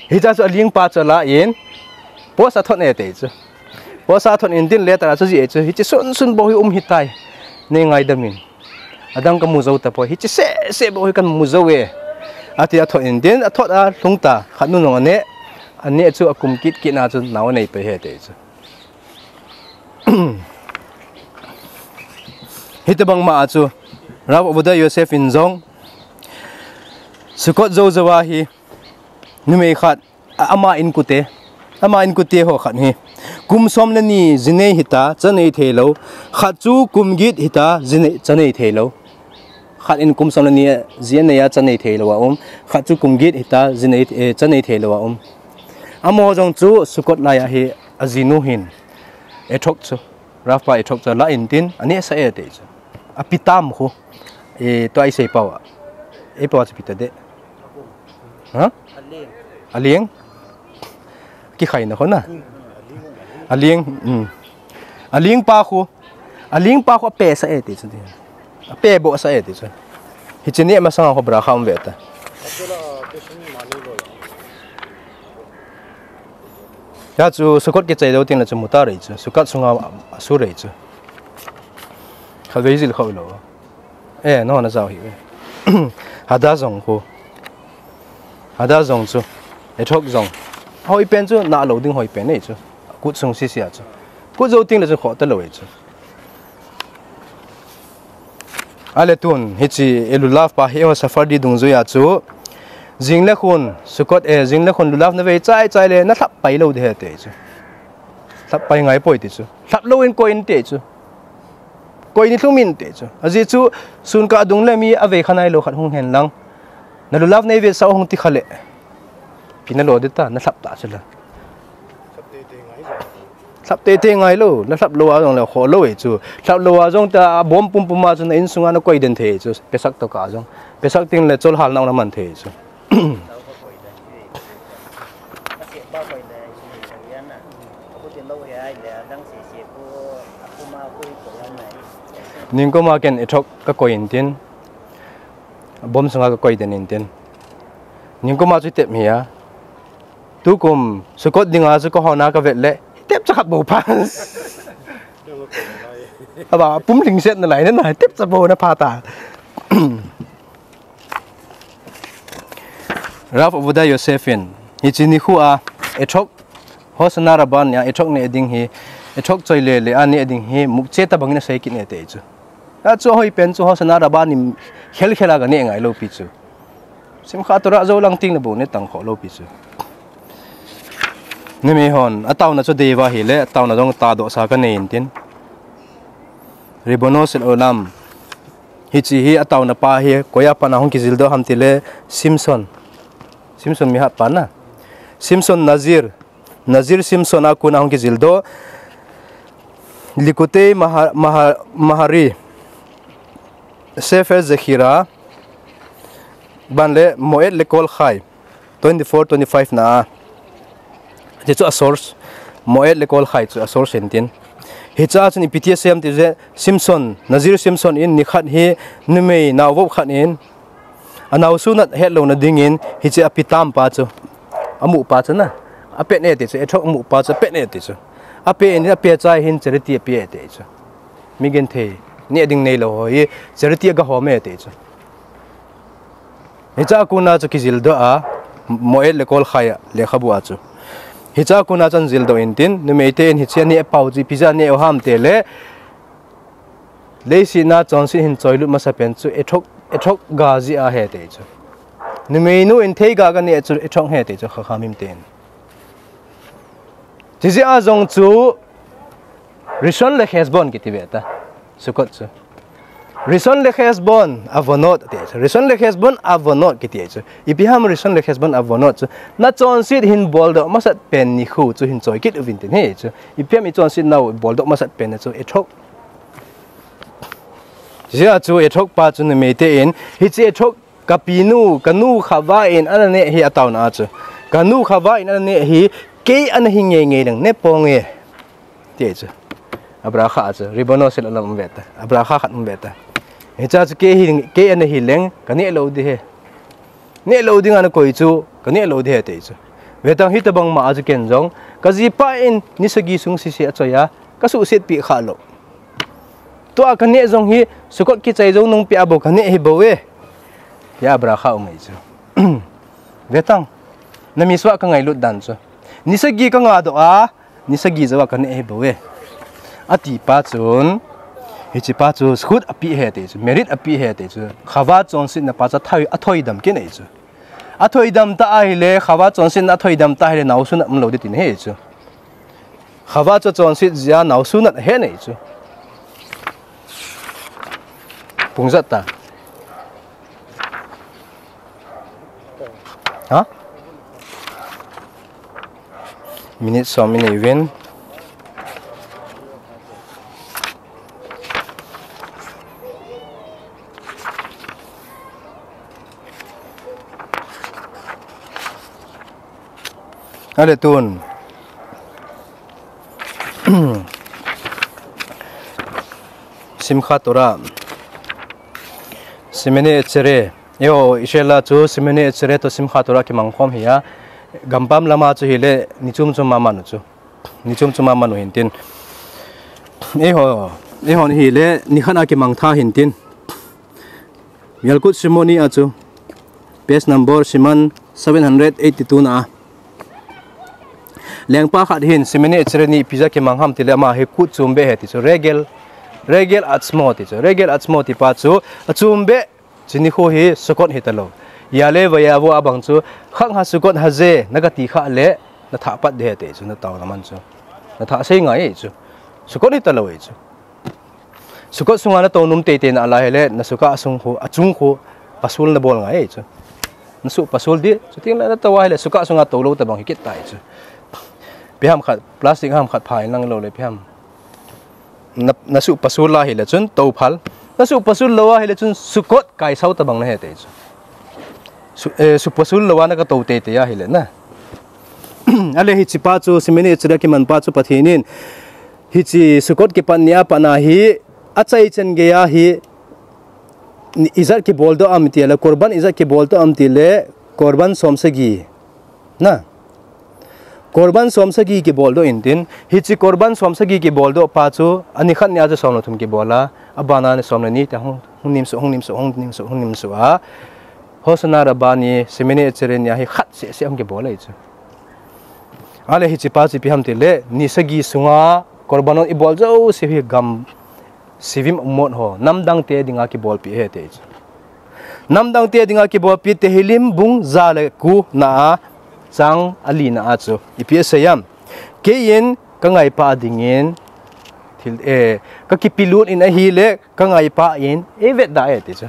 Hichea chu aling pa chu ala in, post a athot e ati chu. Post a athot in tin letter a chu ajih e chu. Hiche sun sun bou hi um hitai. Nei ngaidam in. Adang kamu jou tapoi. Hiche seh seh bou hi kamu jou e. Ati athot in tin, athot a lhung ta. Khat nu jong ane. Ane chu akum kit kit na chu nao anei pai e ati chu. Hitobang ma a chu, Rav Ovadia Yosef in jong, Sukkot jou jou a hi, numei khat, a, ama inkote, ama inkote ho khat hi, kum som le ni ji nei hita, cha nei thei lou, khat chu kum get hita, ji nei, cha nei thei lou. Khat in kum som le ni ji anei a cha nei thei lou a um, khat chu kum get hita, ji nei, eh, cha nei thei lou a um. Amaho jong chu Sukkot laiya hi ajinu hin, ethok chu, Rav pa ethok chu ala in tin, anehsah e ati chu. Apitam khu, eh, tua isei pau a. Ei pau a chu ipi ta de. Ha? Aling. Kikhaina khu na. Aling, um. Aling pa khu. Aling pa khu apesah e ati chu. Apebohsah e ati chu. Hiche neh masanga khu bracha um ve ta. Hia chu Sukkot kichai jou teng le chu mutar ahi chu. Sukkot sunga asur ahi chu. Khatvei jil khou lou. Eh, nahon najao hih uve. Hada jong khu. Hada jong chu. Ethok jong. Hoi pen chu, nalou ding hoi pen ahi chu. Kut sung sisia chu. Kut jou teng le chu khoh talou ahi chu. Ahile tun, hiche Elulav pa hi eiho Sephardi dungjuia chu. Jing le khun, Sukkot e, jing le khun lulav na vei chai chai le, na lhap pai lou ding ahi ti chu. Lhap pai ngai poi ti chu. Lhap lou in koi in ti chu. Koi in lhum in ti chu. Ajeh chu, sun kah dung le mi avei kha nailou khat hung hen lang. Na lulav nei vetsah hung ti kha le. Ipi na lo ding ta, na lhap ta chu la. Lhap teitei ngai lou, na lhap lou a jong le kho lou e chu. Lhap lou a jong ta a bom pum pum a chu na insung a na koi den thei chu. Pesach toh kah jong. Pesach teng le cholhal na na man thei chu. Ningkum a ken etrog ka koi in tin. Bom sunga ka koi den in tin. Ningkum a chu tep hi a. Tukum, Sukkot dinga chu ka hon a ka vet le, tep cha khat bou pha. Aba, pum lhingset nalai na, tep cha bou na pha ta. Rav Avodah Yosef in, hiche nikho a, etrog, Hoshana Rabbah nia, etrog neh ding hi, etrog choi le le a neh ding hi, muktseh tabang in asei kit e ti chu. Achu ahoi pen chu Hoshana Rabbah ni khel khel a ka neh ngai lou pi chu. Simchat Torah jou lang teng le bou neh tang kho lou pi chu. Numei hon, ataona chu deiva hile, ataona jong tadoh sa ka nei in tin. Ribono shel olam. Hiche hi ataona pa hi, koi a pat na hung kijil doh ham ti le, Shimshon. Shimshon mi hat pa na. Shimshon Nazir. Nazir Shimshon a kon a hung kijil doh. Likutei Maha-, Maha-, Mahari. Sefer Zechira. Ban le Moed Lekol Chai. Twenty-four, twenty-five na a. Hichu a source. Moed Lekol Chai chu a source in tin. Hiche a chun ipi ti asei em ti le Shimshon, Nazir Shimshon in nikhat hi numei naovop khat in. Anao sunat het louna dingin hiche a pitam pa chu. Amu pa chu na. Apet e ti chu, etrog amu pa chu, apet e ti chu. Apet in apet chai hin charity apeh e ti chu. Mi genthei. Neh ding neilou ho hi charity a gahom e ti chu. Hiche a kon a chu kijil doh a, Moed Lekol Chai a, lekhabu a chu. Hiche a kon a chun jil doh in tin, numei te in hiche a neh pau chu ipi jeh a neh u ham ti le, leiset a chonset hin choilut masa pen chu, etrog, etrog ga jeh ahi ti chu. Numei nu in theiga ka neh chu, etrog ahi ti chu, Chachamim ten. Chujeh a jong chu, Rishon le Cheshbon kiti ve ta. Sukkot chu. Rishon le Cheshbon avonot ti chu. Rishon le Cheshbon avonot kiti chu. Ipi ham Rishon le Cheshbon avonot chu. Na chonset hin boldoh masat pen nikho chu hin choi kit uvin tin ahi chu. Ipi ham i chonset nau boldoh masat pen chu etrog. Jeh a chu etrog pa chu numei te in. Hiche etrog Ka pinu, ka nu Chava in ana neh hi ataona a chu. Ka nu Chava in ana neh hi, kei ana hi ngei ngei leng, neh ponge. Ti chu. A bracha a chu, Ribono shel olam um ve ta. A bracha khat um ve ta. Hiche a chu kei hi, kei ana hi leng, ka neh lou ding ahi. Neh lou ding ana koi chu, ka neh lou ding ahi ti chu. Ve tang hitabang ma a chu ken jong. Ka jipa in, ni sagi sung sese achoi a, ka suhset pi kha lou. Tua ka neh jong hi, Sukkot kichai jou nung pia bou ka neh hi bou e. Tia bracha um ahi chu. Ve tang. Na mi sua ka ngailut dan chu. Ni sagi ka nga doh a, ni sagi jou a ka neh hi bou e. Ati pa chun, hiche pa chu zchut api ahi ti chu, merit api ahi ti chu. Chava chonsetna pa chu athoi, athoi dam kit ahi chu. Athoi dam ta ahile, Chava chonsetna athoi dam ta ahile, naosun a um lou ding tin ahi chu. Chava chu chonset jeh a naosun a ahi nei chu. Pung jat ta. Ha? Minute som i nei uvin. Ale tun. Simchat Torah. Shemini Atzeret. Eiho, Israel a chu Shemini Atzeret toh Simchat Torah kimang khom ahi a. Gampam lama chu hile, ni chom chom a man u chu. Ni chom chom a man u hin tin. Eiho, eihon hile, nikhat a kimang tha hin tin. Yalkut Shimoni a chu. Page number siman seven hundred eighty-two na a. Lengpa khat hin Shemini Atzeret ni ipi jeh a kimang ham tile ama hi kut chom beh ahi ti chu. Regel, Regel Atzmo ti chu. Regel Atzmo ti pa chu. Achom beh. Hiche nikho hi Sukkot hita lou. Yale vaya vo abang chu, khang ha Sukkot ha je, na kati kha le, na thah pat de he te chu, na tao na man chu. Na thah sei ngai e chu. Sukkot hi ta lo e chu. Sukkot sunga na tou num teitei na la hile, na sukkah sung khu, achung khu, pasul na bol ngai e chu. Na su pasul di, chuting le na tou a hile, sukkah sunga tou lo ta bang hi kit ta e chu. Pi ham khat, plastic ham khat pha in lang lo le pi ham. Na, na su pasul la hile chun tou phal. Na su pasul lo a hile chun Sukkot kai sau ta bang na he te chu. Su, eh, su pasul lo a na ka tou teitei a hile na. Ale hichi pa chu, Shemini Atzeret kiman pa chu Pathen in. Hichi Sukkot kipat ni a pat na hi, achai chan gei a hi, ni ijat kibol doh am ti le, korban ijat kibol doh am ti le, korban som sagi. Na. Korban som sagi kibol doh in tin, hichi korban som sagi kibol doh pa chu, ani khat ni a chu som le thum kibol a, abana ni som le ni ta hung, hung nim su, hung nim su, hung nim su, hung nim su a. Hoshana Rabbah ni, Shemini Atzeret ni a hi khat se se hung kibol e chu. Ale hichi pa chu ipi ham ti le, ni sagi sunga, korban on ibol jo se hi gam Shivim umot ho, namdang te dinga kibolpi he te chu. Namdang te dinga kibolpi Tehillim bung ja le ko na a, chang a li na a chu. Ipi asei am. Kei in ka ngaipa dingin, thil, eh, ka kipelut in ahile, ka ngaipa in, eivet da e te chu.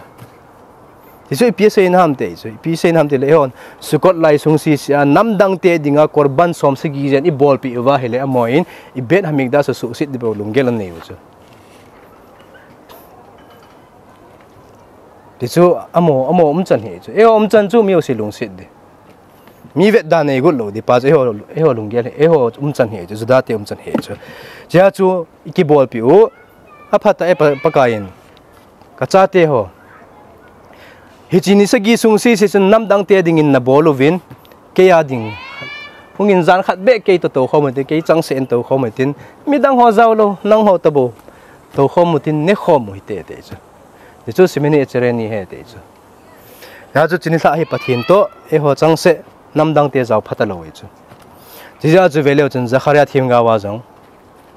Ti chu ipi asei na ham te chu. Ipi asei na ham ti le, eihon, Sukkot lai sung sisi a, namdang te dinga korban som sagi jen ibolpi uva hile, amon, i Beit Hamikdash suhset di bou lunggel anei u chu. Ti chu amo, amo umchan hi chu. Eiho umchan chu mi ho si lungset di. Mi vetda nei got lou di pa chu eiho, eiho lunggel hi, eiho umchan hi chu, Juda te umchan hi chu. Chia chu i kibolpi u, aphat a e pa, Pakai in. Ka chate ho. Hichi ni sagi sung sisi chun namdang te dingin na bol uvin, kei a ding. Hungin jan khat beh kei toh tou khom u tin, kei chang se in tou khom u tin, midang ho jao lou, nang ho toh bou. Tou khom u tin, ne khom u hi te te chu. Ti chu Shemini Atzeret ni he te chu. Hia chu chuni lha hi Pathen toh, eiho chang se, namdang te jao phat a lou e chu. Ti ja chu ve leu chun Zechariah thim gao a jong.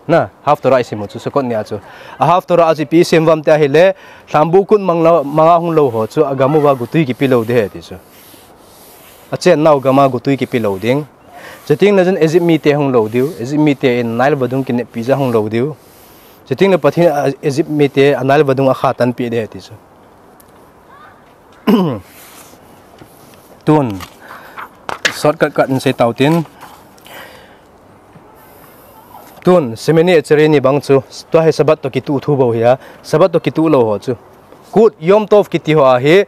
Na, Haftorah i sim u chu, Sukkot ni a chu. A Haftorah a chu ipi i sim uvem ti ahile, lhambu kut mang lou, manga hung lou ho chu, agam uva gotui kipe lou di he ti chu. Achen nau gam a gotui kipe lou ding. Chuteng le chun Egypt mite hung lou diu, Egypt mite in Nile vadung kineppi jeh a hung lou diu. Chuteng le Pathen in Egypt mite a Nile vadung akhatan peh di he ti chu. Tun, shortcut cut in sei tau tin. Tun, Shemini Atzeret ni bang chu, tua hi Sabbath toh kituh thu bou hi a, Sabbath toh kituh lou ho chu. Kut, Yom Tov kiti ho ahi,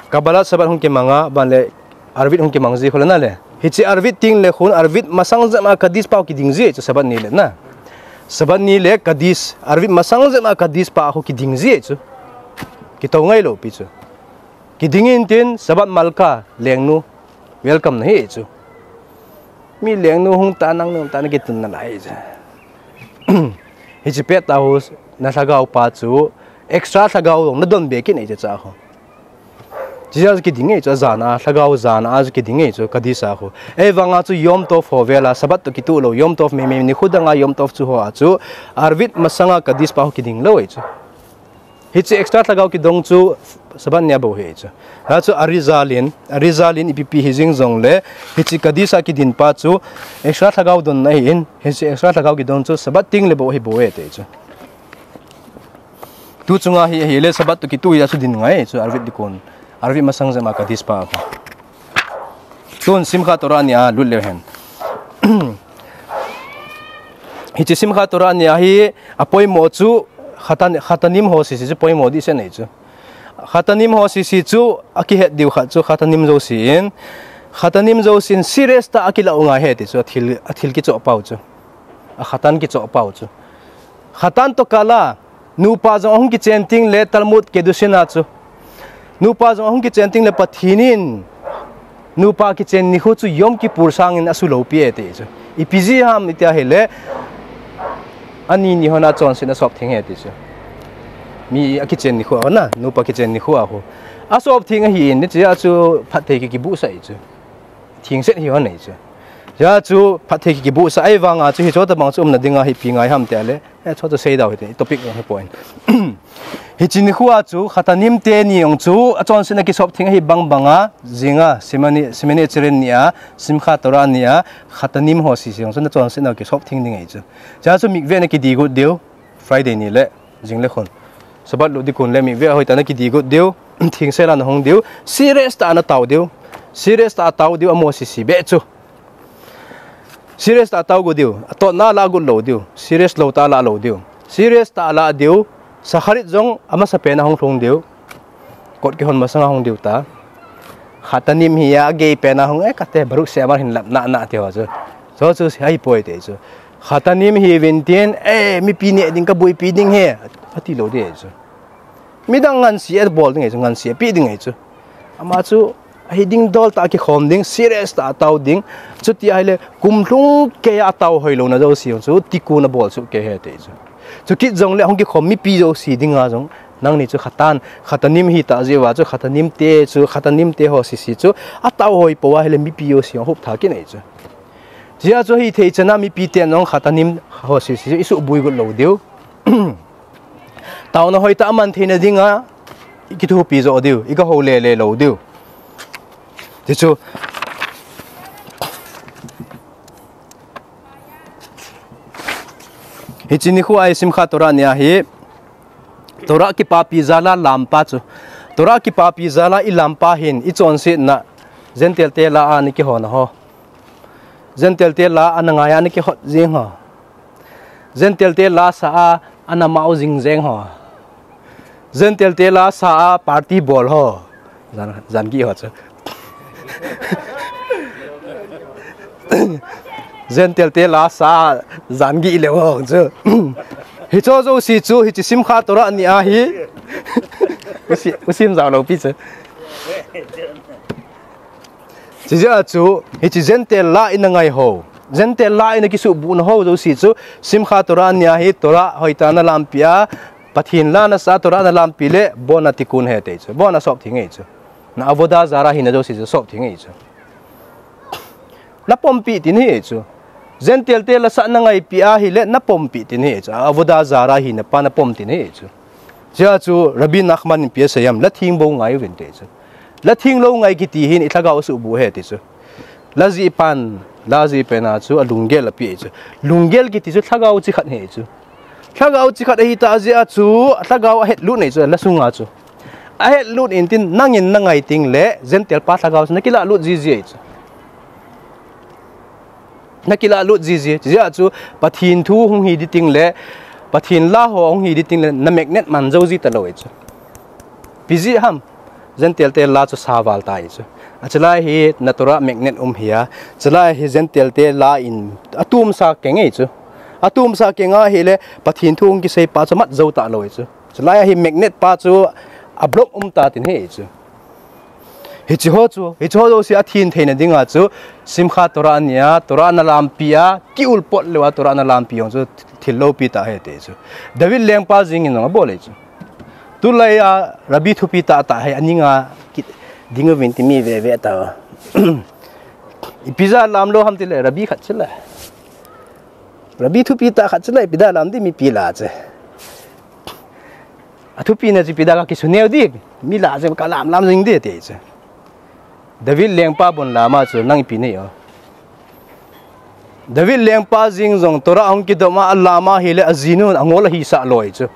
Kabbalat Shabbat hung kimang a, ban le, Arvit hung kimang ji khu le na le. Hichi Arvit teng le khun, Arvit masang jep a Kaddish pa kiding ji chu Sabbath ni le na. Sabbath ni le Kaddish, Arvit masang jep a Kaddish pa khu kiding ji chu. Kitou ngai lou pi chu. Kiding in tin, Shabbat Malka, lengnu. Welcome na hi chu. Mi lengnu hung ta nang nu ta na kitun na lai chu. Hichi pet a hu na lhagao pa chu extra lhagao dong na don be kit nei chu cha ho. Chi ja chu kiding ngei chu jan a lhagao jan a chu kiding ngei chu Kaddish a ho. Ei vang a chu Yom Tov ho vel a Sabbath toh kituh lou Yom Tov mei mei ni khu dang a Yom Tov chu ho a chu Arvit masang a Kaddish pa ho kiding lou ei chu. Hichi extra lhagao kidong chu Sabbath ni a bou hi chu. Ha chu Arizal in, Arizal in ipi pi hi jing jong le, hichi Kaddish a kidin pa chu extra lhagao don na hi in, hichi extra lhagao kidong chu Sabbath teng le bou hi bou e te chu. Tu chunga hi, hi le Sabbath toh kituh hi a chu din ngai chu Arvit dikon. Arvit masang jep a Kaddish pa. Tun Simchat Torah ni a lut leu hen. Hichi Simchat Torah ni a hi a poimo chu Khatan-, Khatanim ho sisi chu poimo di se nei chu. Khatanim ho sisi chu a kihet diu khat chu Khatanim jouse in. Khatanim jouse in serious ta a kilah u ngai he ti chu a thil, a thil kichoh pau chu. A Khatan kichoh pau chu. Khatan toh kal a Nupa jong ahung kichen teng le Talmud Kiddushin a chu. Nupa jong ahung kichen teng le Pathen in nupa kichen nikho chu Yom Kippur sangin asu lou pi e ti chu. Ipi jeh ham iti a hile ani ni hon a chonset asop theng e ti chu. Mi a kichen nikho a na, nupa kichen nikho a ho. Asop theng ahi in, hichi a chu phatthei ki, kibuhsah e chu. Thengset hi hon nei chu. Hichi a chu phatthei ki, kibuhsah ei vang a chu hicho tabang chu umna ding a hi ipi ngai ham ti a le. Eh, chu chu sei dau hi te, topic hi point. Hiche nikho a chu Khatanim te ni jong chu achonsetna kisop theng ahi bang banga, jinga, Shemini, Shemini Atzeret ni a, Simchat Torah ni a, Khatanim ho sese jong chu nachonsetna kisop theng ding ahi chu. Chua chu mikveh na kidigut diu, Friday ni le, jing le khun. Sabbath lut ding kon le mikveh hoitah na kidigut diu, thengsel a nahung diu, serious tah a natao diu, serious tah a tao diu, amo sese beh chu. Serious tah a tao got diu, atotna lah got lou diu, serious lou tah a lah lou diu. Serious tah a lah diu, Shacharit jong amasapen a hung lhung diu. Kot kihon masang a hung diu ta. Khatanim hi agei pen a hung, eh, kate Baruch She'amar hin lap na na ti ho chu. Chu chu ahipoi ti chu. Khatanim hi vintin, eh, mipi neh ding kaboipi ding ahi, ati lou ding ahi chu. Midang ngansea bol ding ahi chu, ngansea pe ding ahi chu. Ama chu, ahi ding dol tah a kikhom ding, serious tah a tao ding. Chuti ahile, kum lhung kei a tao hoi louna jouse jong chu, tikkun abol soh kei ahi ti chu. Chukit jongle, hung kikhom mipi jouse dinga jong, nangni chu khatan, Khatanim hita jeh uva chu, Khatanim te chu, Khatanim te ho sese chu, atao hoi pou ahile, mipi jouse jong hop tha kit ahi chu. Chua chu hithei chan a mipi ten jong Khatanim ho sese chu, isuhbui got lou diu. Taona hoitah a man theina dinga, ikithopi joh diu, igahou lele lou diu. Ti chu. Hiche nikho a hi Simchat Torah ni ahi, Torah kipapi jal a lampa chu. Torah kipapi jal a ilampa hin, ichonsetna, Gentile te la a ana kihot na ho. Gentile te la ana ngai a ana kihot jing ho. Gentile te la sa a ana mao jing jeng ho. Gentile te la sa a party bol ho. Jan, jan gih ho chu. Gentile te la sa a jan gih le ho chu. Hicho jouse chu, hiche Simchat Torah ni ahi. Usi, usim jao lou pi chu. Chujeh a chu, hiche Gentile la ina ngai ho. Gentile la ina kisuhbuh na ho jouse chu, Simchat Torah ni ahi, Torah hoitah a nalampi a, Pathen la nasa Torah nalampi le, abon a tikkun ahi ti chu. Abon a sop theng ahi chu. Na avodah zarah hina jouse chu sop theng ahi chu. Napompi tina ahi chu. Gentile te la sa nangaipi ahile, napompi tina ahi chu. Avodah zarah hina pa napom tina ahi chu. Chua chu Rabbi Nachman in ipi asei em, la theng bou ngai uvin ti chu. La theng lou ngai kiti hin ilhagao asuhbuh ahi ti chu. La jih pan, la jih pen a chu alunggel ape ahi chu. Lunggel kiti chu lhagao chi khat ahi chu. Lhagao chi khat ahitah jeh a chu, lhagao ahetlut ahi chu, la sunga chu. Ahetlut intin nangin nangai tengle, Gentile pa lhagao chu nakilah lut jiji ahi chu. Nakilah lut jiji, chujeh a chu Pathen thu hung hi ding tengle, Pathen la ho hung hi ding tengle, na magnet man jou ji talou ahi chu. Ipi jeh ham, Gentile te la chu sa val ta ahi chu. Achulai hi na Torah magnet um hi a, chulai hi Gentile te la in atumsa keng ahi chu. Atumsa keng ahile, Pathen thu hung kisei pa chu mat jou talou ahi chu. Chulai hi magnet pa chu ablock um ta tin ahi chu. Hiche ho chu, hiche ho jouse athen theina dinga chu, Simchat Torah ni a, Torah nalampi a, kiulpot lou a Torah nalampi jong chu, thil loupi tah ahi ti chu. David lengpa jeng in jong abol ahi chu. Tulai a, Rabbi thupi tah tah hi, aning a, kiding uvin ti mi veve ta. Ipi jeh a lam lou ham tile, Rabbi khat chu le. Rabbi thupi tah khat chu le, ipi dia lam ding mipi lah a chu. Athupina chu ipi dia kakisuneo ding, mi lah a chu kalam lam jing ding ti chu. David lengpa bon lam a chu nang ipi nei o. David lengpa jeng jong Torah ahung kidom a alam ahile ajinun angol ahisah lou ahi chu.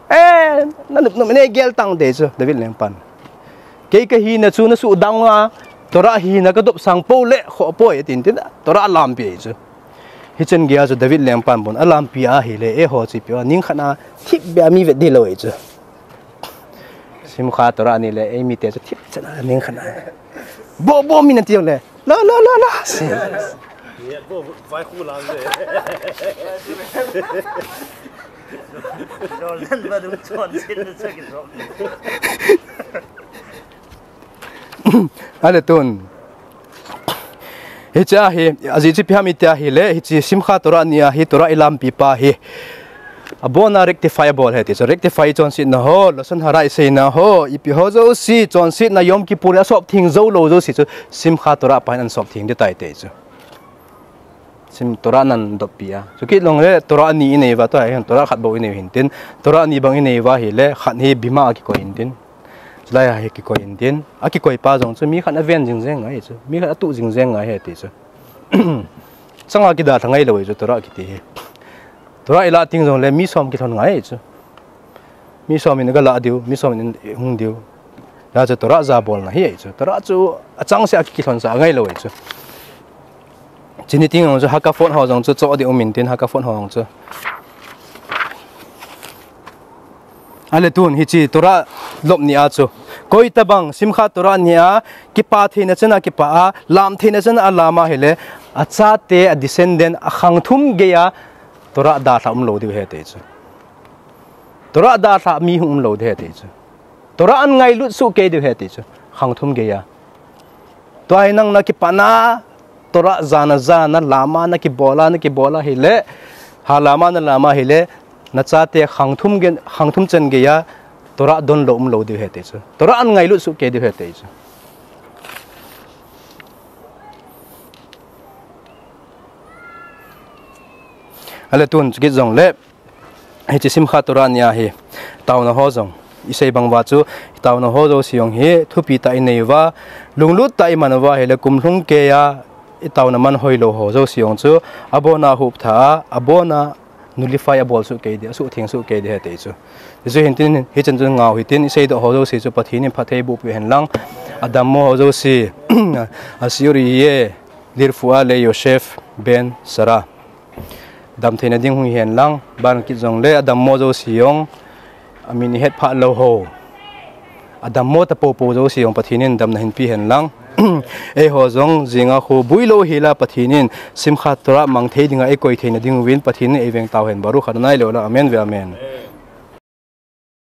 Eh, nanop nop in eigel tang ti chu David lengpan. Kei kahina chu nasuhdang a, Torah hina kadop sang pou le khoh poi atin tin, Torah alampi ahi chu. Hichan geiya chu David lengpan bon alampi ahile, eiho chu ipi o, ning khat a thip beh a mi vet ding lou ahi chu. Simchat Torah ni le, eimite chu thip chan a ning khat a. Bo, bo, mi nati jongle, la, la, la, la. Ahile tun. Hiche hi, ajeh chu ipi ham iti ahile, hiche Simchat Torah ni a hi Torah ilampi pa hi. Abon a rectify abol ahi ti chu, rectify chonsetna ho, lashon hara iseina ho, ipi ho jouse chonsetna Yom Kippur a asop theng jou lou jouse chu, Simchat Torah pa hin asop theng ding tai ti chu. Sim Torah nan doppi a. Chukit jongle Torah ni inei uva, tua hin Torah khat bou inei hintin. Torah ni bang inei uva ahile, khat hi bima a kikoi intin. Chulai a hi kikoi intin. Akikoi pa jong chu mi khat aven jing jeng ngai chu. Mi khat atu jing jeng ngai ahi ti chu. Changa kidalha ngailou ahi chu Torah kiti hi. Torah ilah teng jongle mi som kilhon ngai ahi chu. Mi som in galah diu, mi som in hung diu. Hijeh chun Torah jabolna hi ahi chu. Torah chu achangseh a kikilhonsah ngailou ahi chu. Chuni teng jong chu Hakafot ho jong chu choh ding um intin, Hakafot ho jong chu. Ale tun hiche Torah lop ni a chu, koitabang Simchat Torah ni a kipah theina chan a kipah a, lam theina chan a lam ahile, achate, a descendant, akhang thum geiya Torah dalha umlou diu ahi ti chu. Torah dalha mi hung umlou diu ahi ti chu. Torah an ngailut soh kei diu ahi ti chu. Khang thum geiya. Tua hi nang nakipana, Torah jana jana, lama nakibola, nakibola ahile, ha lama nalam ahile, nachate khang thum chan geiya Torah donlou umlou diu ahi ti chu. Torah an ngailut soh kei diu ahi ti chu. Ale tun chukit jongle, hiche Simchat Torah ni a hi, taona ho jong, isei bang uva chu, taona ho jouse jong hi thupi tah inei uva, lunglut tah iman uva ahile, kum lhung keiya itaona man hoilou ho jouse jong chu, abona hup tha a, abona nullify abol soh kei diu, asuhtheng soh kei diu ahi ti chu. Hichu hintin, hichan chun ngau hitin, iseidoh ho jouse chu Pathen in phatthei bohpeh hen lang, adammo ho jouse, השיעור יהיה לרפואה ליוסף בן שרה. Damtheina ding hung hi hen lang, ban kit jongle adammo jouse jong, amin ihet phah lou ho, adammo tapoupou jouse jong Pathen in damna hinpe hen lang. Eiho jong jinga khu builou hila Pathen in Simchat Torah mang thei dinga eikoi theina dinguvin Pathen in eiveng tauhen, Baruch Adonai leolam, amen ve amen.